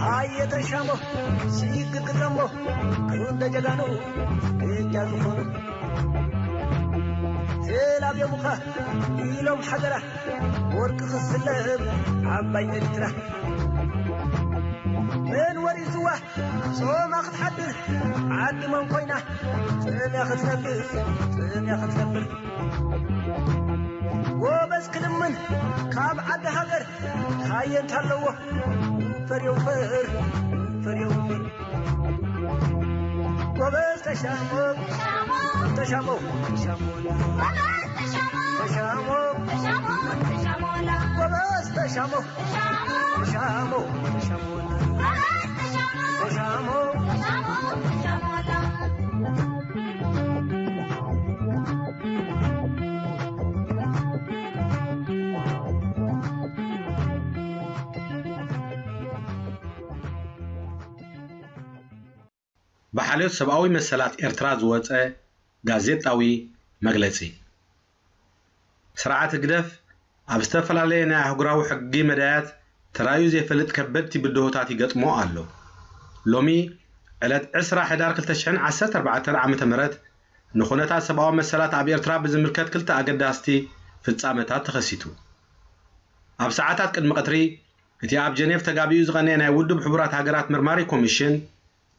ሃየ ተሻሞ ስይድ ግጥሞ ክንደ ጀጋኑ እጃ ዝኾኑ ተላብዮሙኻ ኢሎም ሓደራ ወርቂ ክስለብ ዓባይ ኤርትራ መን ወሪስዋ ጾማ ክትሓድር ዓዲ መን ኮይና ጥምያ ክትነብር ጥምያ ክትነብር ጎበዝ ክልምን ካብ ዓዲ ሃገር ሃየ እንታለዎ ፈር የውፈር ፈር የውፈር ጎበዝ ተሻሞ ተሻሞ ተሻሞ ተሻሞ ተሻሞ ተሻሞ ተሻሞ ተሻሞ ተሻሞ ተሻሞ ተሻሞ ተሻሞ ተሻሞ ተሻሞ ተሻሞ ብሓልዮት ሰብኣዊ መሰላት ኤርትራ ዝወጸ ጋዜጣዊ መግለጺ። ስርዓት ህግደፍ ኣብ ዝተፈላለየ ናይ ኣህጉራዊ ሕጊ መዳያት ተራእዩ ዘይፈልጥ ከበድቲ ብድሆታት ይገጥሞ ኣሎ። ሎሚ ዕለት ዕስራ ሕዳር ክልተ ሽሕን ዓሰርተ ኣርባዕተን ዓመተ ምህረት ንኹነታት ሰብኣዊ መሰላት ኣብ ኤርትራ ብዝምልከት ክልተ ኣገዳስቲ ፍጻመታት ተኸሲቱ። ኣብ ሰዓታት ቅድሚ ቀትሪ እቲ ኣብ ጀኔቭ ተጋቢኡ ዝቐነየ ናይ ውድብ ሕቡራት ሃገራት መርማሪ ኮሚሽን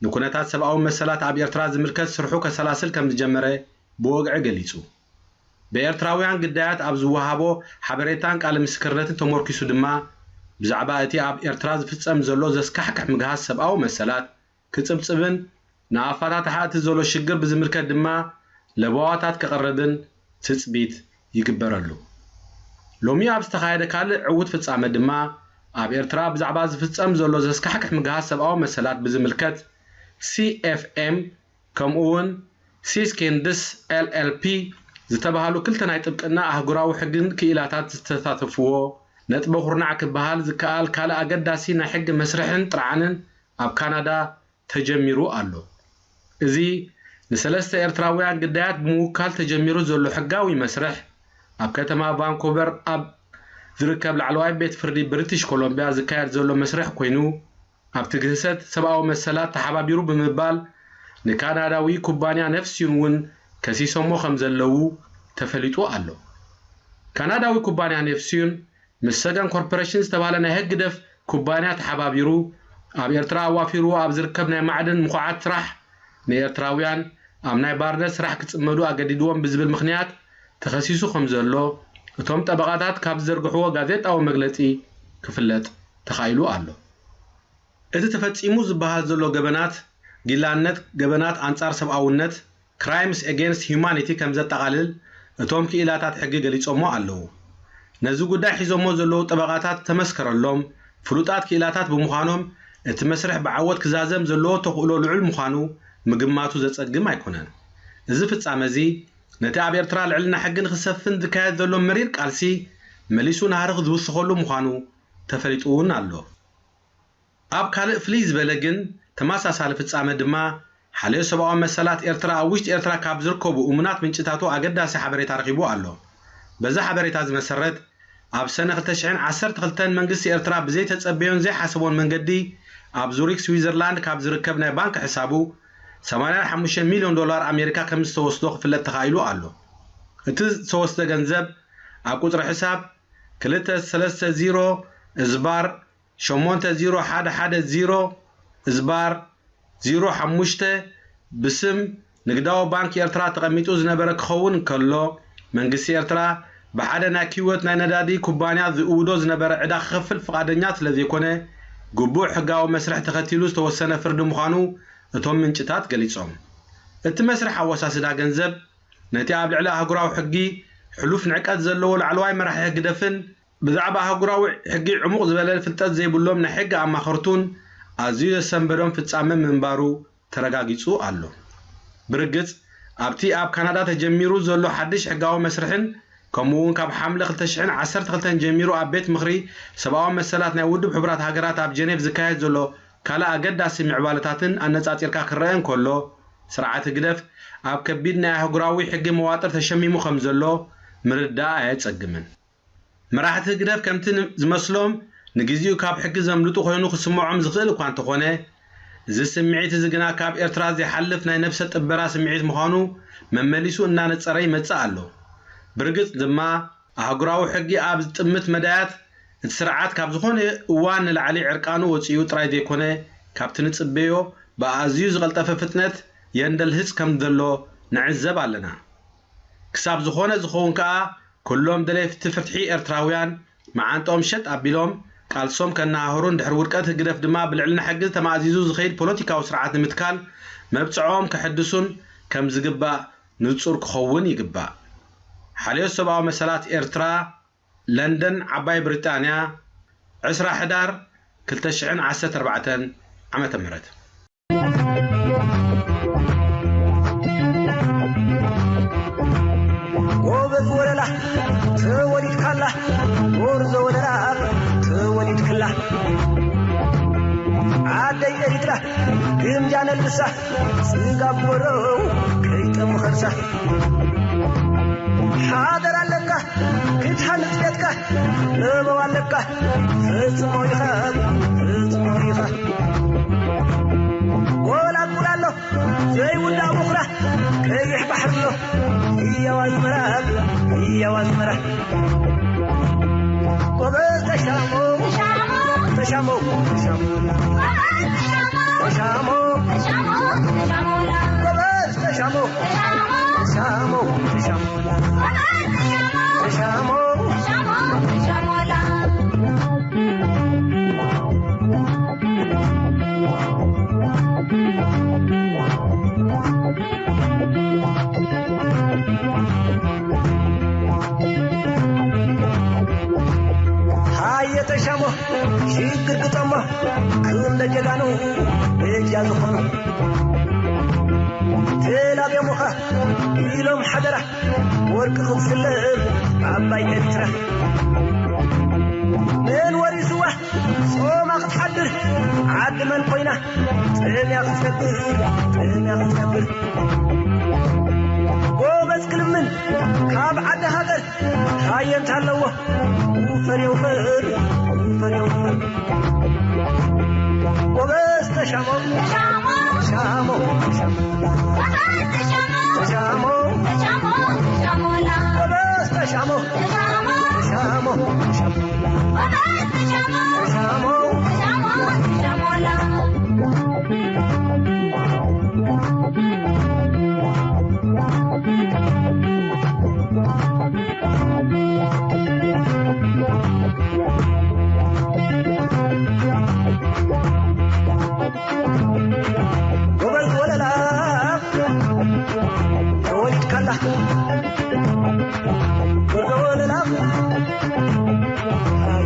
ንኩነታት ሰብኣዊ መሰላት ኣብ ኤርትራ ዝምልከት ስርሑ ከሰላስል ከም ዝጀመረ ብወግዒ ገሊጹ። ብኤርትራውያን ግዳያት ኣብ ዝወሃቦ ሓበሬታን ቃለ ምስክርነትን ተሞርኪሱ ድማ ብዛዕባ እቲ ኣብ ኤርትራ ዝፍጸም ዘሎ ዘስካሕክሕ ምግሃስ ሰብኣዊ መሰላት ክጽብጽብን ንኣፋታትሓ እቲ ዘሎ ሽግር ብዝምልከት ድማ ለበዋታት ከቕርብን ትጽቢት ይግበረሉ። ሎሚ ኣብ ዝተኻየደ ካልእ ዕዉት ፍጻመ ድማ ኣብ ኤርትራ ብዛዕባ ዝፍጸም ዘሎ ዘስካሕክሕ ምግሃስ ሰብኣዊ መሰላት ብዝምልከት ሲኤፍኤም ከምኡ እውን ሲስኪንድስ ኤልኤልፒ ዝተባህሉ ክልተ ናይ ጥብቅና ኣህጉራዊ ሕግን ክኢላታት ዝተሳተፍዎ ነጥበ ኩርናዕ ክበሃል ዝከኣል ካልእ ኣገዳሲ ናይ ሕጊ መስርሕን ጥርዓንን ኣብ ካናዳ ተጀሚሩ ኣሎ። እዚ ንሰለስተ ኤርትራውያን ግዳያት ብምውካል ተጀሚሩ ዘሎ ሕጋዊ መስርሕ ኣብ ከተማ ቫንኮቨር ኣብ ዝርከብ ላዕለዋይ ቤት ፍርዲ ብሪቲሽ ኮሎምቢያ ዝካየድ ዘሎ መስርሕ ኮይኑ ኣብቲ ግህሰት ሰብኣዊ መሰላት ተሓባቢሩ ብምባል ንካናዳዊ ኩባንያ ነፍስዩን እውን ከሲሶሞ ከም ዘለዉ ተፈሊጡ ኣሎ። ካናዳዊ ኩባንያ ነፍስዩን ምስ ሰገን ኮርፖሬሽን ዝተባህለ ናይ ህግደፍ ኩባንያ ተሓባቢሩ ኣብ ኤርትራ ኣዋፊርዎ ኣብ ዝርከብ ናይ ማዕድን ምኹዓት ስራሕ ንኤርትራውያን ኣብ ናይ ባርነት ስራሕ ክጽመዱ ኣገዲድዎም ብዝብል ምኽንያት ተኸሲሱ ከም ዘሎ እቶም ጠበቓታት ካብ ዝዘርግሕዎ ጋዜጣዊ መግለጺ ክፍለጥ ተኻኢሉ ኣሎ። እቲ ተፈጺሙ ዝበሃል ዘሎ ገበናት ጊላነት፣ ገበናት ኣንጻር ሰብኣውነት፣ Crimes Against Humanity ከም ዘጠቓልል እቶም ክኢላታት ሕጊ ገሊጾሞ ኣለዉ። ነዚ ጉዳይ ሒዞሞ ዘለዉ ጠበቓታት ዝተመስከረሎም ፍሉጣት ክኢላታት ብምዃኖም እቲ መስርሕ ብዓወት ክዛዘም ዘለዎ ተኽእሎ ልዑል ምዃኑ ምግማቱ ዘጸግም ኣይኮነን። እዚ ፍጻመ እዚ ነቲ ኣብ ኤርትራ ልዕልና ሕጊ ንኽሰፍን ዝካየድ ዘሎ መሪር ቃልሲ መሊሱ ናህርኽ ዝውስኸሉ ምዃኑ ተፈሊጡ እውን ኣሎ። ኣብ ካልእ ፍልይ ዝበለ ግን ተመሳሳሊ ፍጻመ ድማ ሓልዮ ሰብኣዊ መሰላት ኤርትራ ኣብ ውሽጢ ኤርትራ ካብ ዝርከቡ እሙናት ምንጭታቱ ኣገዳሲ ሓበሬታ ረኺቡ ኣሎ። በዚ ሓበሬታ እዚ መሰረት ኣብ ሰነ ክልተ ሽሕን ዓሰርተ ክልተን መንግስቲ ኤርትራ ብዘይተጸበዮን ዘይሓሰቦን መንገዲ ኣብ ዙሪክ ስዊዘርላንድ ካብ ዝርከብ ናይ ባንክ ሕሳቡ ሰማንያን ሓሙሽተ ሚልዮን ዶላር ኣሜሪካ ከም ዝተወስዶ ክፍለጥ ተኻኢሉ ኣሎ። እቲ ዝተወስደ ገንዘብ ኣብ ቁጽሪ ሕሳብ ክልተ ሰለስተ ዜሮ እዝባር ሸሞንተ ዜሮ ሓደ ሓደ ዜሮ እዝባር ዜሮ ሓሙሽተ ብስም ንግዳዊ ባንክ ኤርትራ ተቐሚጡ ዝነበረ ክኸውን እንከሎ፣ መንግስቲ ኤርትራ ብሓደ ናይ ኪወት ናይ ነዳዲ ኩባንያ ዝእውዶ ዝነበረ ዕዳ ክኸፍል ፍቓደኛ ስለ ዘይኮነ፣ ግቡእ ሕጋዊ መስርሕ ተኸቲሉ ዝተወሰነ ፍርዲ ምዃኑ እቶም ምንጭታት ገሊጾም። እቲ መስርሕ ኣወሳስዳ ገንዘብ ነቲ ኣብ ልዕሊ ኣህጉራዊ ሕጊ ሕሉፍ ንዕቀት ዘለዎ ላዕለዋይ መራሒ ህግደፍን ብዛዕባ ኣህጉራዊ ሕጊ ዕሙቕ ዝበለ ፍልጠት ዘይብሎም ናይ ሕጊ ኣማኸርቱን ኣዝዩ ዘሰንበዶም ፍጻመ ምንባሩ ተረጋጊጹ ኣሎ። ብርግጽ፣ ኣብቲ ኣብ ካናዳ ተጀሚሩ ዘሎ ሓድሽ ሕጋዊ መስርሕን ከምኡ'ውን ካብ ሓምለ ክልተ ሽሕን ዓሰርተ ክልተን ጀሚሩ ኣብ ቤት ምኽሪ ሰብኣዊ መሰላት ናይ ውድብ ሕቡራት ሃገራት ኣብ ጀኔቭ ዝካየድ ዘሎ ካልእ ኣገዳሲ ምዕባለታትን ኣነጻጺርካ ክረአ እንከሎ፣ ስርዓት ህግደፍ ኣብ ከቢድ ናይ ኣህጉራዊ ሕጊ መዋጥር ተሸሚሙ ከም ዘሎ ምርዳእ ኣየጸግምን። መራሕቲ ህግደፍ ከምቲ ን-፣ ዝመስሎም ንግዜኡ ካብ ሕጊ ዘምልጡ ኮይኑ ክስምዖም ዝኽእል እኳ እንተኾነ፣ እዚ ስምዒት እዚ ግና ካብ ኤርትራ ዘይሓልፍ ናይ ነብሰ ጥበራ ስምዒት ምዃኑ መመሊሱ እናነጸረ ይመጽእ ኣሎ። ብርግጽ ድማ፣ ኣህጉራዊ ሕጊ ኣብ ዝጥምት መዳያት፣ እቲ ስርዓት ካብ ዝኾነ እዋን ንላዕሊ ዕርቃኑ ወጺኡ ጥራይ ዘይኮነ፣ ካብቲ ንጽበዮ ብኣዝዩ ዝቐልጠፈ ፍጥነት የንደልህጽ ከም ዘሎ ንዕዘብ ኣለና። ክሳብ ዝኾነ ዝኸውን ከኣ፣ ኩሎም ደለይቲ ፍትሒ ኤርትራውያን መዓንጥኦም ሸጥ ኣቢሎም ቃልሶም ከነሃህሩን ድሕሪ ውድቀት ህግደፍ ድማ ብልዕልና ሕጊ ተማእዚዙ ዝኸይድ ፖለቲካዊ ስርዓት ንምትካል መብጽዕኦም ከሐድሱን ከም ዝግባእ ንጹር ክኸውን ይግባእ። ሓልዮት ሰብኣዊ መሰላት ኤርትራ፣ ለንደን፣ ዓባይ ብሪጣንያ፣ ዕስራ ሕዳር ክልተ ሽሕን ዓሰርተ ኣርባዕተን ዓመተ ምህረት። ጎበዝ ወለላ ተወሊድካላ፣ ጎርዞ ወለላ ተወሊድክላ። ዓደይ ኤሪትራ ግምጃ ነልብሳ፣ ስጋ ጎረው ከይጠሙ ከርሳ። ሓደር ኣለካ ክትሃንጽ ቤትካ፣ ለበው ኣለካ ፈጽሞ ኢኻ፣ ፈጽሞ ኢኻ። ጎላጉል ኣሎ ዘይውዳእ ቦኽራ፣ ቀይሕ ባሕሪ ኣሎ ህያው ኣዝመራ፣ ህያው ኣዝመራ። ጎበዝ ተሻሞ፣ ተሻሞ፣ ተሻሞ፣ ተሻሞ። ጎበዝ ተሻሞ፣ ተሻሞ፣ ተሻሞ። ተሻሞ፣ ተሻሞ፣ ተሻሞ። ሃየ ተሻሞ፣ ሽግር ግጠሞ፣ ክንደ ጀጋኑ በጃ ዝኾኑ ተላብዮምኻ ኢሎም ሓደራ፣ ወርቂ ክትስለም ዓባይ ኤርትራ። መን ወሪስዋ ጾማ ክትሓድር፣ ዓዲ መን ኮይና ጥምያ ክትሰግር፣ ጥምያ ክትሰግር። ጎበዝ ክልምን ካብ ዓዲ ሃገር፣ ሃየ እንተ ኣለዎ ውፈር የውፈር፣ ውፈር የውፈር። ጎበዝ ተሻሞ፣ ተሻሞ፣ ተሻሞ። ተሻሞ፣ ተሻሞ፣ ተሻሞ። ጎበዝ ተሻሞ፣ ተሻሞ፣ ተሻሞ። ጎበዝ ወለላ ተወሊድካላ፣ ጎበዝ ወለላ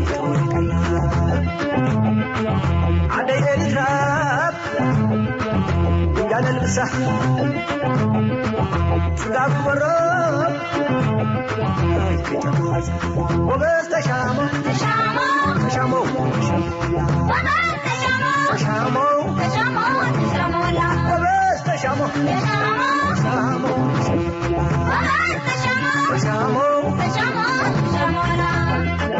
ተወሊድካላ። ዓደይ ኤርትራ ያለ ልብሳ ጽጋብ በሮ ጎበዝ ተሻሞ ተሻሞ ተሻሞ ተሻሞ ተሻሞ ተሻሞ ተሻሞ ተሻሞ ጎበዝ ተሻሞ ተሻሞ ተሻሞ ጎበዝ ተሻሞ ተሻሞ ተሻሞ ተሻሞ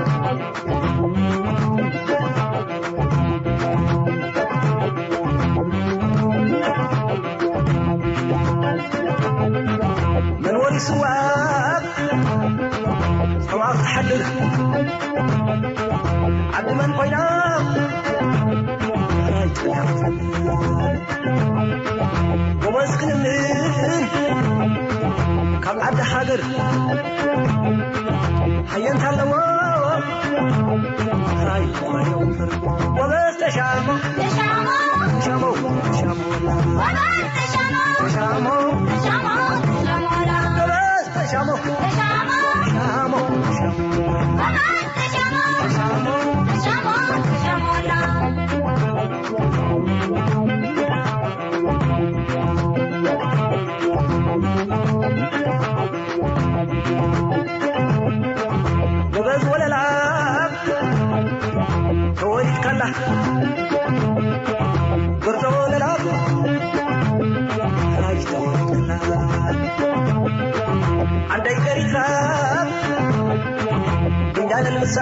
መንወሪ ስዋ ጸዋፍ ትሓድር ዓዲ መን ኮይና ጎበዝ ክንምን ካብ ዓዲ ሃገር ሓየንታ ኣለዎ። ኣይ፣ ጎበዝ ተሻሞ፣ ተሻሞ፣ ተሻሞ፣ ተሻሞ፣ ጎበዝ ተሻሞ፣ ተሻሞ፣ ተሻሞ፣ ተሻሞ፣ ጎበዝ ተሻሞ፣ ተሻሞ፣ ተሻሞ፣ ተሻሞ፣ ጎበዝ ተሻሞ፣ ተሻሞ፣ ተሻሞ፣ ተሻሞ፣ ጎበዝ ወለላ ተወሊድካላ፣ ጎርዞ ወለላ ኣይተወሊድካላ። ዓደይ ኤሪትራ እንዳለ ልብሳ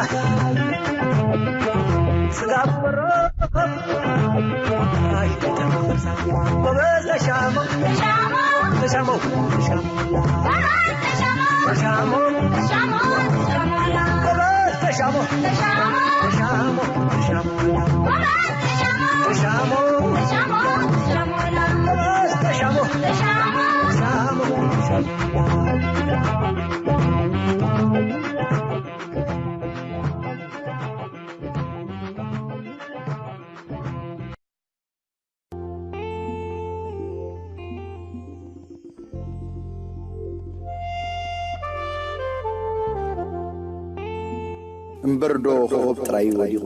ስጋ በሮ ኣይተወሊድካላ። ጎበዝ ተሻሞ፣ ተሻሞ፣ ተሻሞ፣ ተሻሞ። ተሻሞ፣ ተሻሞ፣ ተሻሞ፣ ጎበዝ ተሻሞ፣ ተሻሞ፣ ተሻሞ፣ ተሻሞ፣ ጎበዝ ተሻሞ፣ ተሻሞ፣ ተሻሞ፣ ተሻሞ፣ ጎበዝ ተሻሞ፣ ተሻሞ፣ ተሻሞ፣ ተሻሞ። እምበርዶ ኮኾብ ጥራይ ወዲቑ?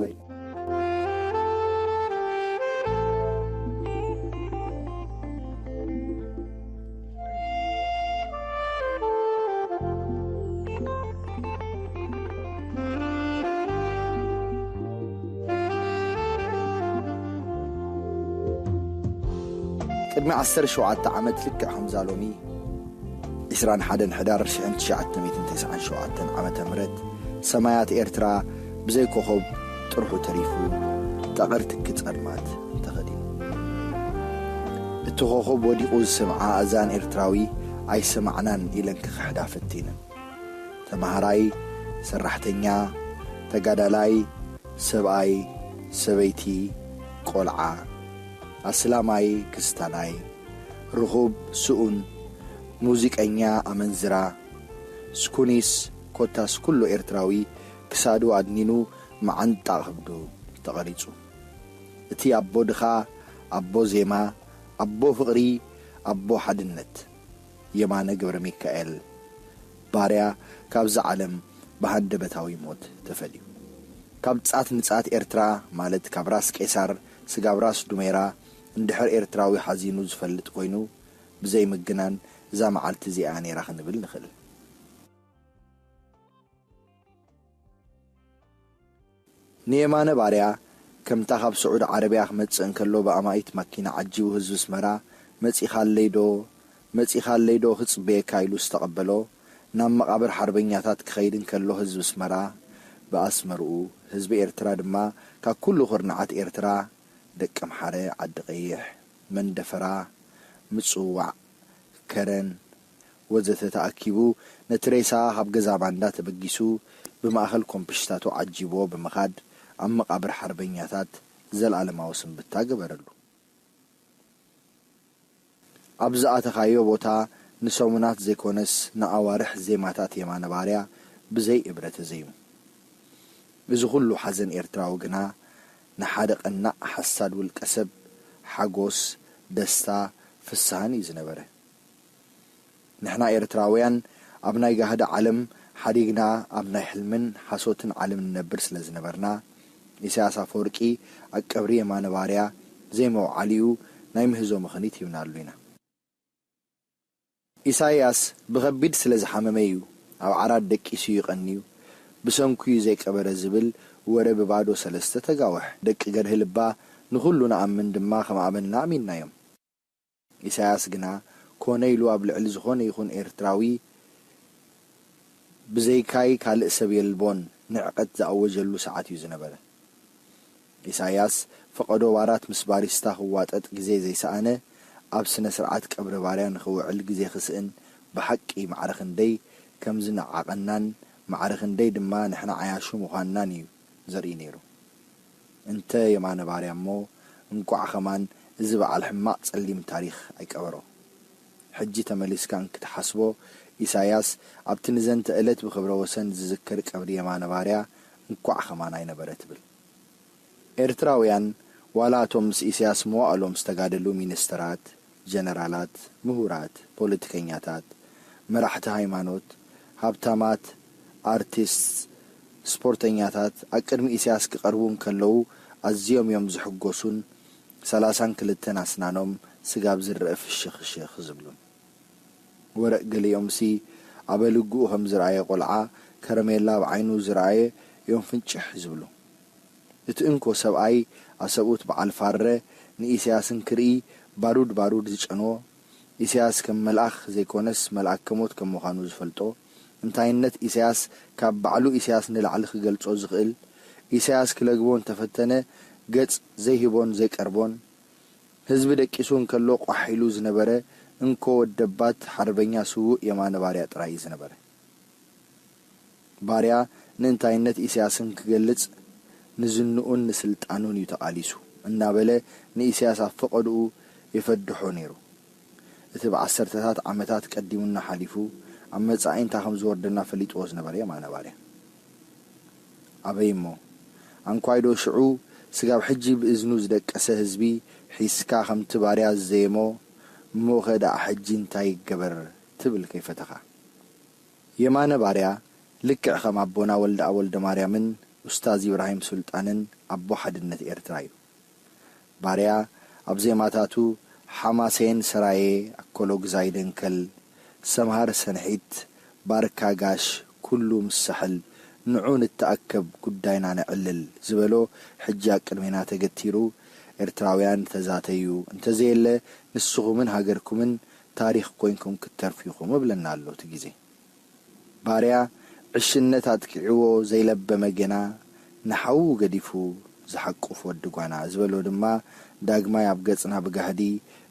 ቅድሚ ዓሰርተ ሸውዓተ ዓመት ልክዕ ከምዛ ሎሚ፣ ዕስራን ሓደን ሕዳር ሽሕን ትሽዓተ ሚእትን ተስዓን ሸውዓተን ዓመተ ምህረት፣ ሰማያት ኤርትራ ብዘይ ኮኾብ ጥርሑ ተሪፉ፣ ጠቐር ትኪ ጸልማት ተኸዲኑ። እቲ ኮኾብ ወዲቑ ዝስምዓ ኣእዛን ኤርትራዊ ኣይሰማዕናን ኢለን ክኽሕዳ ፈቲነን። ተማሃራይ፣ ሰራሕተኛ፣ ተጋዳላይ፣ ሰብኣይ፣ ሰበይቲ፣ ቆልዓ፣ ኣስላማይ፣ ክስታናይ፣ ርኹብ፣ ስኡን፣ ሙዚቀኛ፣ ኣመንዝራ፣ ስኩኒስ፣ ኮታስ ኩሉ ኤርትራዊ ክሳዱ ኣድኒኑ መዓንጣ ከብዱ ተቐሪጹ። እቲ ኣቦ ድኻ፣ ኣቦ ዜማ፣ ኣቦ ፍቕሪ፣ ኣቦ ሓድነት። የማነ ገብረሚካኤል ባርያ ካብዛ ዓለም ብሃንደበታዊ ሞት ተፈልዩ። ካብ ጻት ንጻት ኤርትራ፣ ማለት ካብ ራስ ቄሳር ስጋብ ራስ ዱሜራ፣ እንድሕር ኤርትራዊ ሓዚኑ ዝፈልጥ ኮይኑ፣ ብዘይ ምግናን እዛ መዓልቲ እዚኣ ነይራ ክንብል ንኽእል። ንየማነ ባርያ፣ ከምታ ካብ ስዑዲ ዓረብያ ክመጽእ እንከሎ ብኣማኢት ማኪና ዓጂቡ ህዝቢ ኣስመራ፣ "መጺኻለይ ዶ? መጺኻለይ ዶ? ክጽበየካ" ኢሉ ዝተቐበሎ፣ ናብ መቓብር ሓርበኛታት ክኸይድ እንከሎ ህዝቢ ኣስመራ ብኣስመርኡ፣ ህዝቢ ኤርትራ ድማ ካብ ኩሉ ኩርናዓት ኤርትራ፣ ደቀምሓረ፣ ዓዲ ቀይሕ፣ መንደፈራ፣ ምጽውዋዕ፣ ከረን፣ ወዘተ ተኣኪቡ ነቲ ሬሳ ካብ ገዛ ባንዳ ተበጊሱ ብማእኸል ኮምፕሽታቱ ዓጂብዎ ብምኻድ ኣብ መቓብር ሓርበኛታት ዘልኣለማዊ ስንብታ ገበረሉ። ኣብ ዝኣተኻዮ ቦታ ንሰሙናት ዘይኮነስ ንኣዋርሕ ዜማታት የማነ ባርያ ብዘይ እብረ ተዘይሙ። እዚ ኩሉ ሓዘን ኤርትራዊ ግና ንሓደ ቀናእ ሓሳድ ውልቀ ሰብ ሓጎስ፣ ደስታ፣ ፍስሃን እዩ ዝነበረ። ንሕና ኤርትራውያን ኣብ ናይ ጋህዲ ዓለም ሓዲግና ኣብ ናይ ሕልምን ሓሶትን ዓለም ንነብር ስለ ዝነበርና፣ ኢሳያስ ኣፈወርቂ ኣብ ቀብሪ የማነ ባርያ ዘይምውዓሊኡ ናይ ምህዞ ምኽኒት ሂብናሉ ኢና። ኢሳይያስ ብኸቢድ ስለ ዝሓመመ እዩ ኣብ ዓራት ደቂሱ እዩ ቀንዩ፣ ብሰንኩ እዩ ዘይቀበረ ዝብል ወረ ብባዶ ሰለስተ ተጋውሕ። ደቂ ገርሂ ልባ ንኹሉ ንኣምን ድማ ከም ኣመና ኣሚንናዮም። ኢሳያስ ግና ኮነ ኢሉ ኣብ ልዕሊ ዝኾነ ይኹን ኤርትራዊ ብዘይካይ ካልእ ሰብ የልቦን ንዕቀት ዝኣወጀሉ ሰዓት እዩ ዝነበረ። ኢሳያስ ፈቐዶ ዋራት ምስ ባሪስታ ክዋጠጥ ግዜ ዘይሰኣነ፣ ኣብ ስነ ስርዓት ቀብሪ ባርያ ንኽውዕል ግዜ ክስእን ብሓቂ ማዕረ ክንደይ ከም ዝነዓቐናን ማዕረ ክንደይ ድማ ንሕና ዓያሹ ምዃንናን እዩ ዘርኢ ነይሩ። እንተ የማነ ባርያ እሞ እንቋዕ ኸማን እዚ በዓል ሕማቕ ጸሊም ታሪኽ ኣይቀበሮ። ሕጂ ተመሊስካ እንክትሓስቦ ኢሳያስ ኣብቲ ንዘንተ ዕለት ብኽብረ ወሰን ዝዝከር ቀብሪ የማነ ባርያ እንቋዕ ኸማን ኣይነበረ ትብል። ኤርትራውያን ዋላ እቶም ምስ ኢሳያስ መዋእሎም ዝተጋደሉ ሚኒስተራት፣ ጀነራላት፣ ምሁራት፣ ፖለቲከኛታት፣ መራሕቲ ሃይማኖት፣ ሃብታማት፣ ኣርቲስት፣ ስፖርተኛታት ኣብ ቅድሚ ኢሳያስ ክቐርቡ እንከለዉ ኣዝዮም እዮም ዝሕጎሱን ሰላሳን ክልተን ኣስናኖም ስጋብ ዝረአ ፍሽኽሽኽ ዝብሉን። ወረቕ ገሊኦምሲ ኣበ ልግኡ ከም ዝረኣየ ቆልዓ ከረሜላ ኣብ ዓይኑ ዝረኣየ እዮም ፍንጭሕ ዝብሉ። እቲ እንኮ ሰብኣይ ኣሰብኡት በዓል ፋረ ንኢሳያስን ክርኢ ባሩድ ባሩድ ዝጨንዎ፣ ኢሳያስ ከም መልኣኽ ዘይኮነስ መልኣከ ሞት ከም ምዃኑ ዝፈልጦ፣ እንታይነት ኢሳያስ ካብ ባዕሉ ኢሳያስ ንላዕሊ ክገልጾ ዝኽእል፣ ኢሳያስ ክለግቦ እንተፈተነ ገጽ ዘይህቦን ዘይቀርቦን፣ ህዝቢ ደቂሱ እንከሎ ቋሕ ኢሉ ዝነበረ እንኮ ወደባት ሓርበኛ ስዉእ የማነ ባርያ ጥራይ እዩ ዝነበረ። ባርያ ንእንታይነት ኢሳያስን ክገልጽ ንዝንኡን ንስልጣኑን እዩ ተቓሊሱ እናበለ ንኢሳያስ ኣብ ፈቐድኡ የፈድሖ ነይሩ። እቲ ብዓሰርተታት ዓመታት ቀዲሙና ሓሊፉ ኣብ መጻኢ እንታይ ከም ዝወርደና ፈሊጥዎ ዝነበረ የማነ ባርያ። ኣበይ እሞ ኣንኳይዶ ሽዑ ስጋብ ሕጂ ብእዝኑ ዝደቀሰ ህዝቢ ሒዝካ ከምቲ ባርያ ዝዘየሞ እሞኸ ደኣ ሕጂ እንታይ ይገበር ትብል ከይፈተኻ። የማነ ባርያ ልክዕ ከም ኣቦና ወልደኣብ ወልደማርያምን ኡስታዝ ኢብራሂም ሱልጣንን ኣቦ ሓድነት ኤርትራ እዩ። ባርያ ኣብ ዜማታቱ ሓማሴን ሰራየ፣ ኣኮሎግዛይ ደንከል፣ ሰምሃር ሰንሒት፣ ባርካ ጋሽ፣ ኩሉ ምስ ሳሕል፣ ንዑ ንተኣከብ ጉዳይና ነዕልል ዝበሎ ሕጂ ኣብ ቅድሜና ተገቲሩ ኤርትራውያን ተዛተዩ እንተዘየለ ንስኹምን ሃገርኩምን ታሪኽ ኮይንኩም ክትተርፉ ኢኹም እብለና ኣሎ እቲ ግዜ። ባርያ ዕሽነት ኣጥቂዕዎ ዘይለበመ ጌና ንሓዉ ገዲፉ ዝሓቁፍ ወዲ ጓና ዝበሎ ድማ ዳግማይ ኣብ ገጽና ብጋህዲ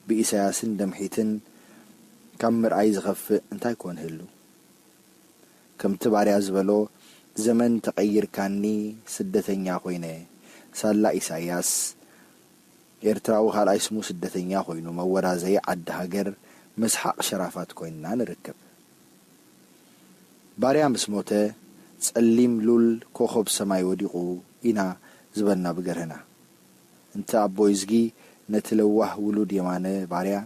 ብኢሳያስን ደምሒትን ካብ ምርኣይ ዝኸፍእ እንታይ ኮን ህሉ? ከምቲ ባርያ ዝበሎ ዘመን ተቐይርካኒ ስደተኛ ኮይነ ሳላ ኢሳያስ ኤርትራዊ ካልኣይ ስሙ ስደተኛ ኮይኑ መወራዘይ ዓዲ ሃገር መስሓቕ ሸራፋት ኮይንና ንርከብ። ባርያ ምስ ሞተ ጸሊም ሉል ኮኾብ ሰማይ ወዲቑ ኢና ዝበልና ብገርህና። እንተ ኣቦይ እዝጊ ነቲ ለዋህ ውሉድ የማነ ባርያ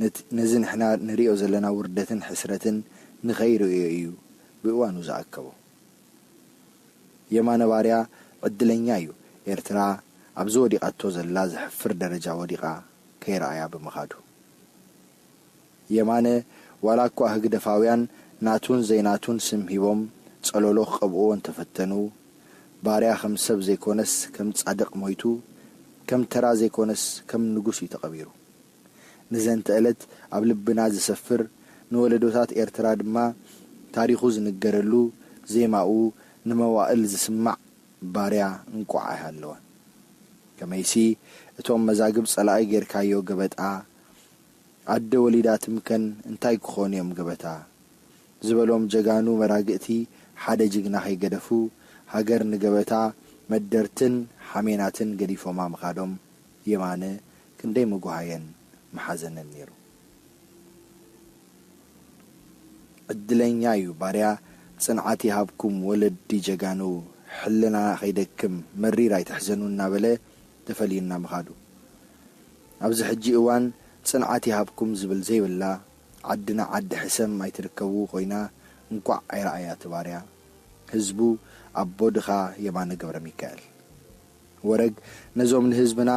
ነቲ ነዚ ንሕና ንርእዮ ዘለና ውርደትን ሕስረትን ንኸይርእዮ እዩ ብእዋኑ ዝኣከቦ። የማነ ባርያ ዕድለኛ እዩ ኤርትራ ኣብዚ ወዲቓቶ ዘላ ዘሕፍር ደረጃ ወዲቓ ከይረኣያ ብምኻዱ። የማነ ዋላ እኳ ህግደፋውያን ናቱን ዘይናቱን ስም ሂቦም ጸለሎ ክቐብእዎ እንተፈተኑ፣ ባርያ ከም ሰብ ዘይኮነስ ከም ጻድቕ ሞይቱ፣ ከም ተራ ዘይኮነስ ከም ንጉስ እዩ ተቐቢሩ። ንዘንተ ዕለት ኣብ ልብና ዝሰፍር፣ ንወለዶታት ኤርትራ ድማ ታሪኹ ዝንገረሉ፣ ዜማኡ ንመዋእል ዝስማዕ ባርያ እንቋዕ ኣይሃለወን። ከመይሲ እቶም መዛግብ ጸላኢ ጌርካዮ ገበጣ፣ ኣደ ወሊዳ ትምከን እንታይ ክኾኑ እዮም ገበታ ዝበሎም ጀጋኑ መራግእቲ ሓደ ጅግና ከይገደፉ ሃገር ንገበታ መደርትን ሓሜናትን ገዲፎማ ምኻዶም የማነ ክንደይ ምጉሃየን ምሓዘነን ነይሩ። ዕድለኛ እዩ ባርያ ጽንዓት ይሃብኩም ወለዲ ጀጋኑ ሕልና ከይደክም መሪር ኣይትሕዘኑ እናበለ ተፈልዩና ምኻዱ። ኣብዚ ሕጂ እዋን ጽንዓት ይሃብኩም ዝብል ዘይብላ ዓድና ዓዲ ሕሰም ኣይትርከቡ ኮይና እንቋዕ ኣይረኣያ እቲ ባርያ ህዝቡ ኣቦ ድኻ የማነ ገብረ ሚካኤል። ወረግ ነዞም ንህዝብና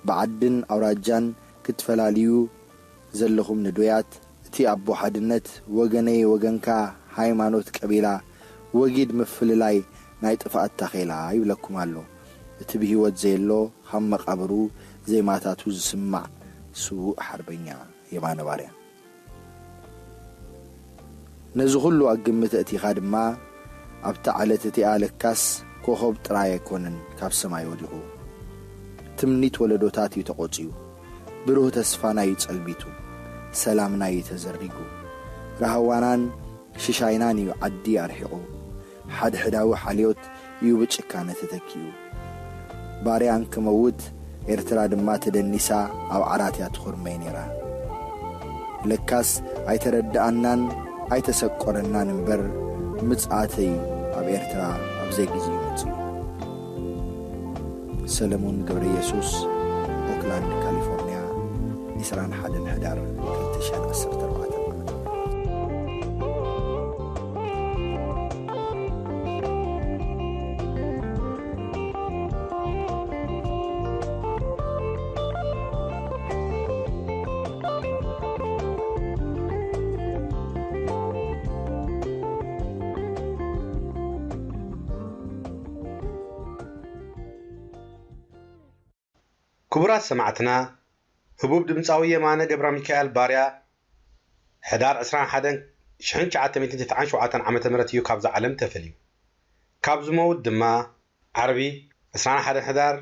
ብዓድን ኣውራጃን ክትፈላልዩ ዘለኹም ንዱያት፣ እቲ ኣቦ ሓድነት፣ ወገነይ ወገንካ፣ ሃይማኖት ቀቢላ፣ ወጊድ ምፍልላይ ናይ ጥፍኣት ታኼላ ይብለኩም ኣሎ። እቲ ብህይወት ዘየሎ ካብ መቓብሩ ዜማታቱ ዝስማዕ ስዉእ ሓርበኛ የማነ ባርያ። ነዚ ኹሉ ኣብ ግምት ኣእቲኻ ድማ ኣብታ ዕለት እቲኣ ለካስ ኮኾብ ጥራይ ኣይኮነን ካብ ሰማይ ወዲቑ። ትምኒት ወለዶታት እዩ ተቖጽዩ። ብሩህ ተስፋና እዩ ጸልሚቱ። ሰላምና እዩ ተዘሪጉ። ራህዋናን ሽሻይናን እዩ ዓዲ ኣርሒቑ። ሓድሕዳዊ ሓልዮት እዩ ብጭካነ ተተኪኡ። ባርያ እንክመውት ኤርትራ ድማ ተደኒሳ ኣብ ዓራት እያ ትኹርመይ ነይራ። ለካስ ኣይተረድኣናን ኣይተሰቆረናን እምበር፣ ምጽኣተይ ኣብ ኤርትራ ኣብዘይ ግዜ እዩ መጺኡ። ሰለሙን ገብረ ኢየሱስ፣ ኦክላንድ ካሊፎርኒያ፣ ዕስራን ሓደን ሕዳር ክልተ ሽሕን ዓሰርተ ኣርባዕተን ዓመተ ምህረት። ክቡራት ሰማዕትና፣ ህቡብ ድምጻዊ የማነ ገብረሚካኤል ባርያ፣ ሕዳር ዕስራን ሓደን ሽሕን ትሽዓተ ሚእትን ተስዓን ሸውዓተን ዓመተ ምህረት እዩ ካብዛ ዓለም ተፈልዩ። ካብ ዝመውት ድማ፣ ዓርቢ ዕስራን ሓደን ሕዳር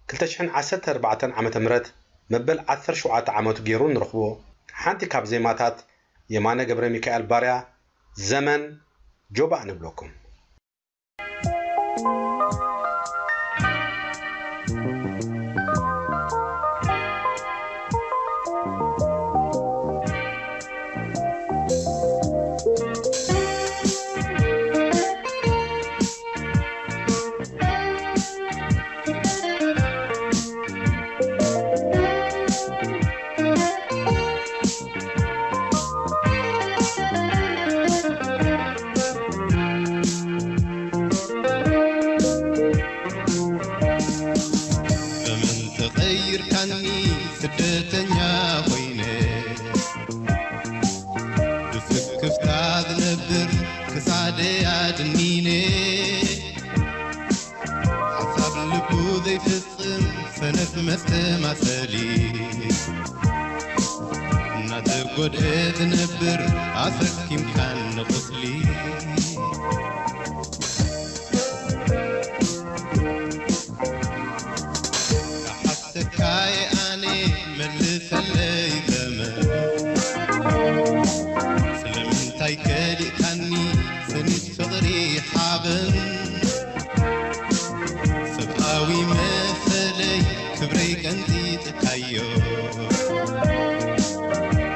ክልተ ሽሕን ዓሰርተ ኣርባዕተን ዓመተ ምህረት መበል ዓሰርተ ሸውዓተ ዓመቱ ገይሩ ንረኽቦ። ሓንቲ ካብ ዜማታት የማነ ገብረሚካኤል ባርያ፣ ዘመን ጆባእ ንብለኩም። በመን ተቐይርካኒ ስደተኛ ኮይነ፣ ብስክፍታ ዝነብር ክሳደይ ኣድኒነ፣ ሓሳብ ልቡ ዘይፍጽም ሰነፍ መስተማሰሊ፣ እናተጎድአ ዝነብር ኣሰኪምካኒ ቁስሊ። ክሓተካየ ኣነ መልሰለይ ዘመን፣ ስለምንታይ ከሊእካኒ ስኒት ፍቕሪ ሓበን? ሰብኣዊ መሰለይ ክብረይ ቀንጢጥካዮ፣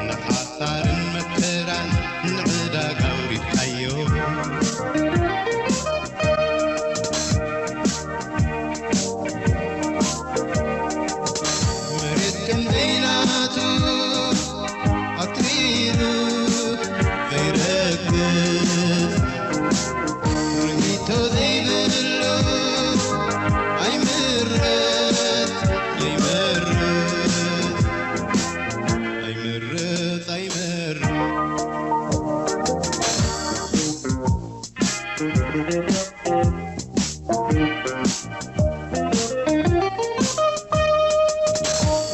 ንሓሳርን መከራን ንዕዳጋ ኣውሪድካዮ። መሬት ከም ዘይናቱ ኣትሪሩ ዘይረግፍ፣ ርኢቶ ዘይብሉ ኣይምረጽ ኣይመርጽ ኣይምረጽ ኣይመርጽ።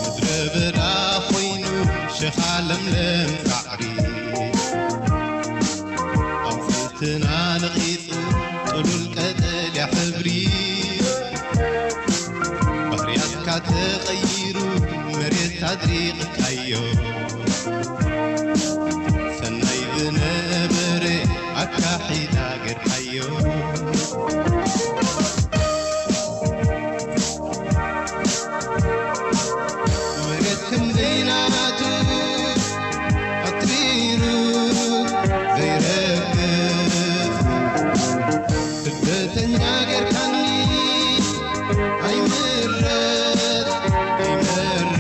ምድረ በዳ ኮይኑ ሸኻ ለምለም ሳዕሪ፣ ኣቑጽልትና ነቒጹ ጥሉል ቀጠልያ ሕብሪ፣ ባህርያትካ ተቐይሩ መሬት ኣድሪቕካዮ። ሰናይ ዝነበረ ኣካሒዳ ገርካዮ። መሬት ከም ዘይናቱ ኣትሪሩ ዘይረግፍ፣ ስደተኛ ገርካኒ ኣይምረጽ ኣይመርጽ።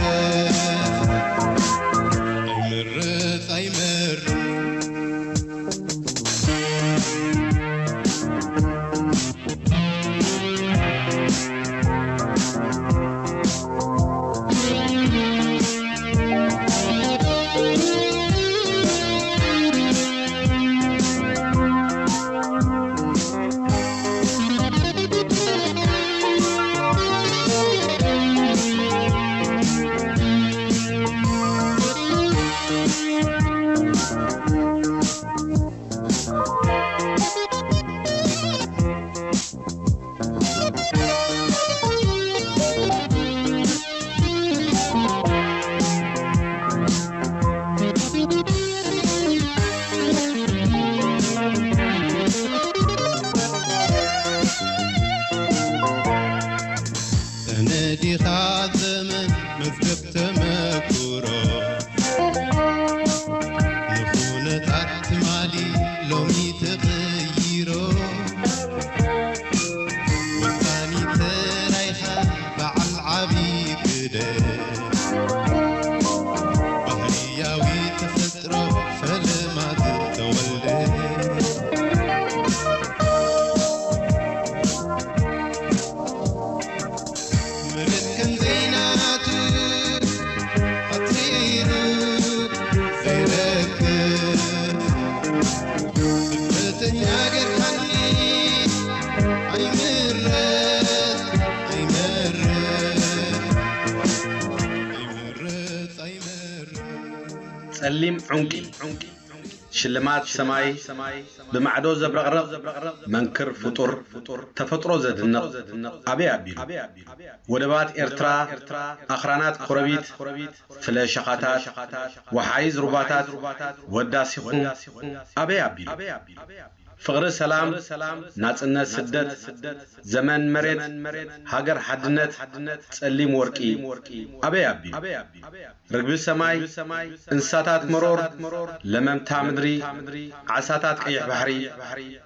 ጸሊም ዑንቂ ሽልማት ሰማይ ብማዕዶ ዘብረቕርቕ መንክር ፍጡር ተፈጥሮ ዘድንቕ ኣበይ ኣቢሉ? ወደባት ኤርትራ ኣኽራናት ኮረቢት ፍለ ሸኻታት ወሓይዝ ሩባታት ወዳሲኹም ኣበይ ኣቢሉ? ፍቕሪ ሰላም ናጽነት ስደት ዘመን መሬት ሃገር ሓድነት ጸሊም ወርቂ ኣበይ ኣቢሉ? ርግቢ ሰማይ እንስሳታት መሮር ለመምታ ምድሪ ዓሳታት ቀይሕ ባሕሪ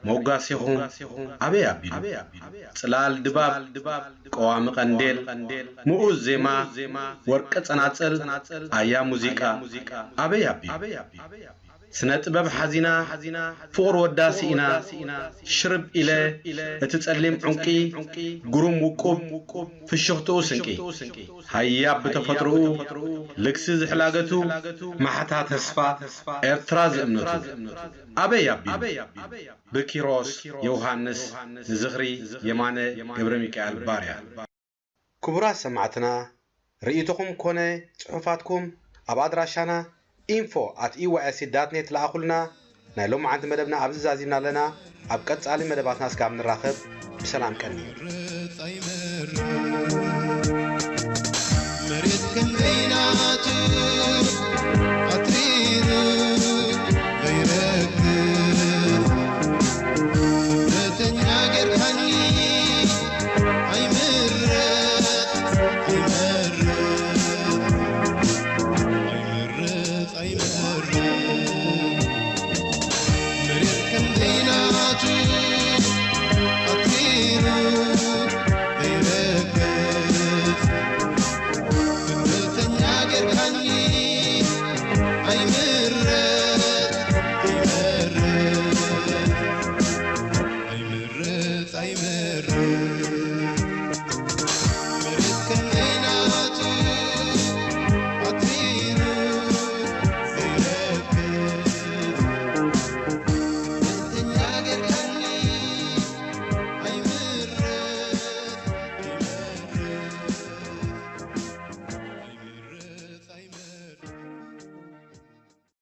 መውጋሲኹም ኣበይ ኣቢሉ? ጽላል ድባብ ቀዋሚ ቀንዴል ምኡዝ ዜማ ወርቂ ጸናጽል ኣያ ሙዚቃ ኣበይ ኣቢሉ? ስነ ጥበብ ሓዚና ፍቑር ወዳ ስኢና ሽርብ ኢለ እቲ ጸሊም ዑንቂ ግሩም ውቁብ ፍሽኽትኡ ስንቂ ሃያብ ብተፈጥሮኡ ልግሲ ዝሕላገቱ ማሕታ ተስፋ ኤርትራ ዝእምነቱ ኣበይ ኣቢሉ? ብኪሮስ ዮውሃንስ ንዝኽሪ የማነ ገብረ ሚካኤል ባርያ። ክቡራት ሰማዕትና ርእይቶኹም ኮነ ጽሑፋትኩም ኣብ ኣድራሻና info at E Y S C dot net ለኣኹልና። ናይ ሎማዓንቲ መደብና ኣብዚ ዛዚምና ኣለና። ኣብ ቀጻሊ መደባትና እስካብ ንራኸብ ብሰላም ቀንዩ። መሬት ክንደይ ናት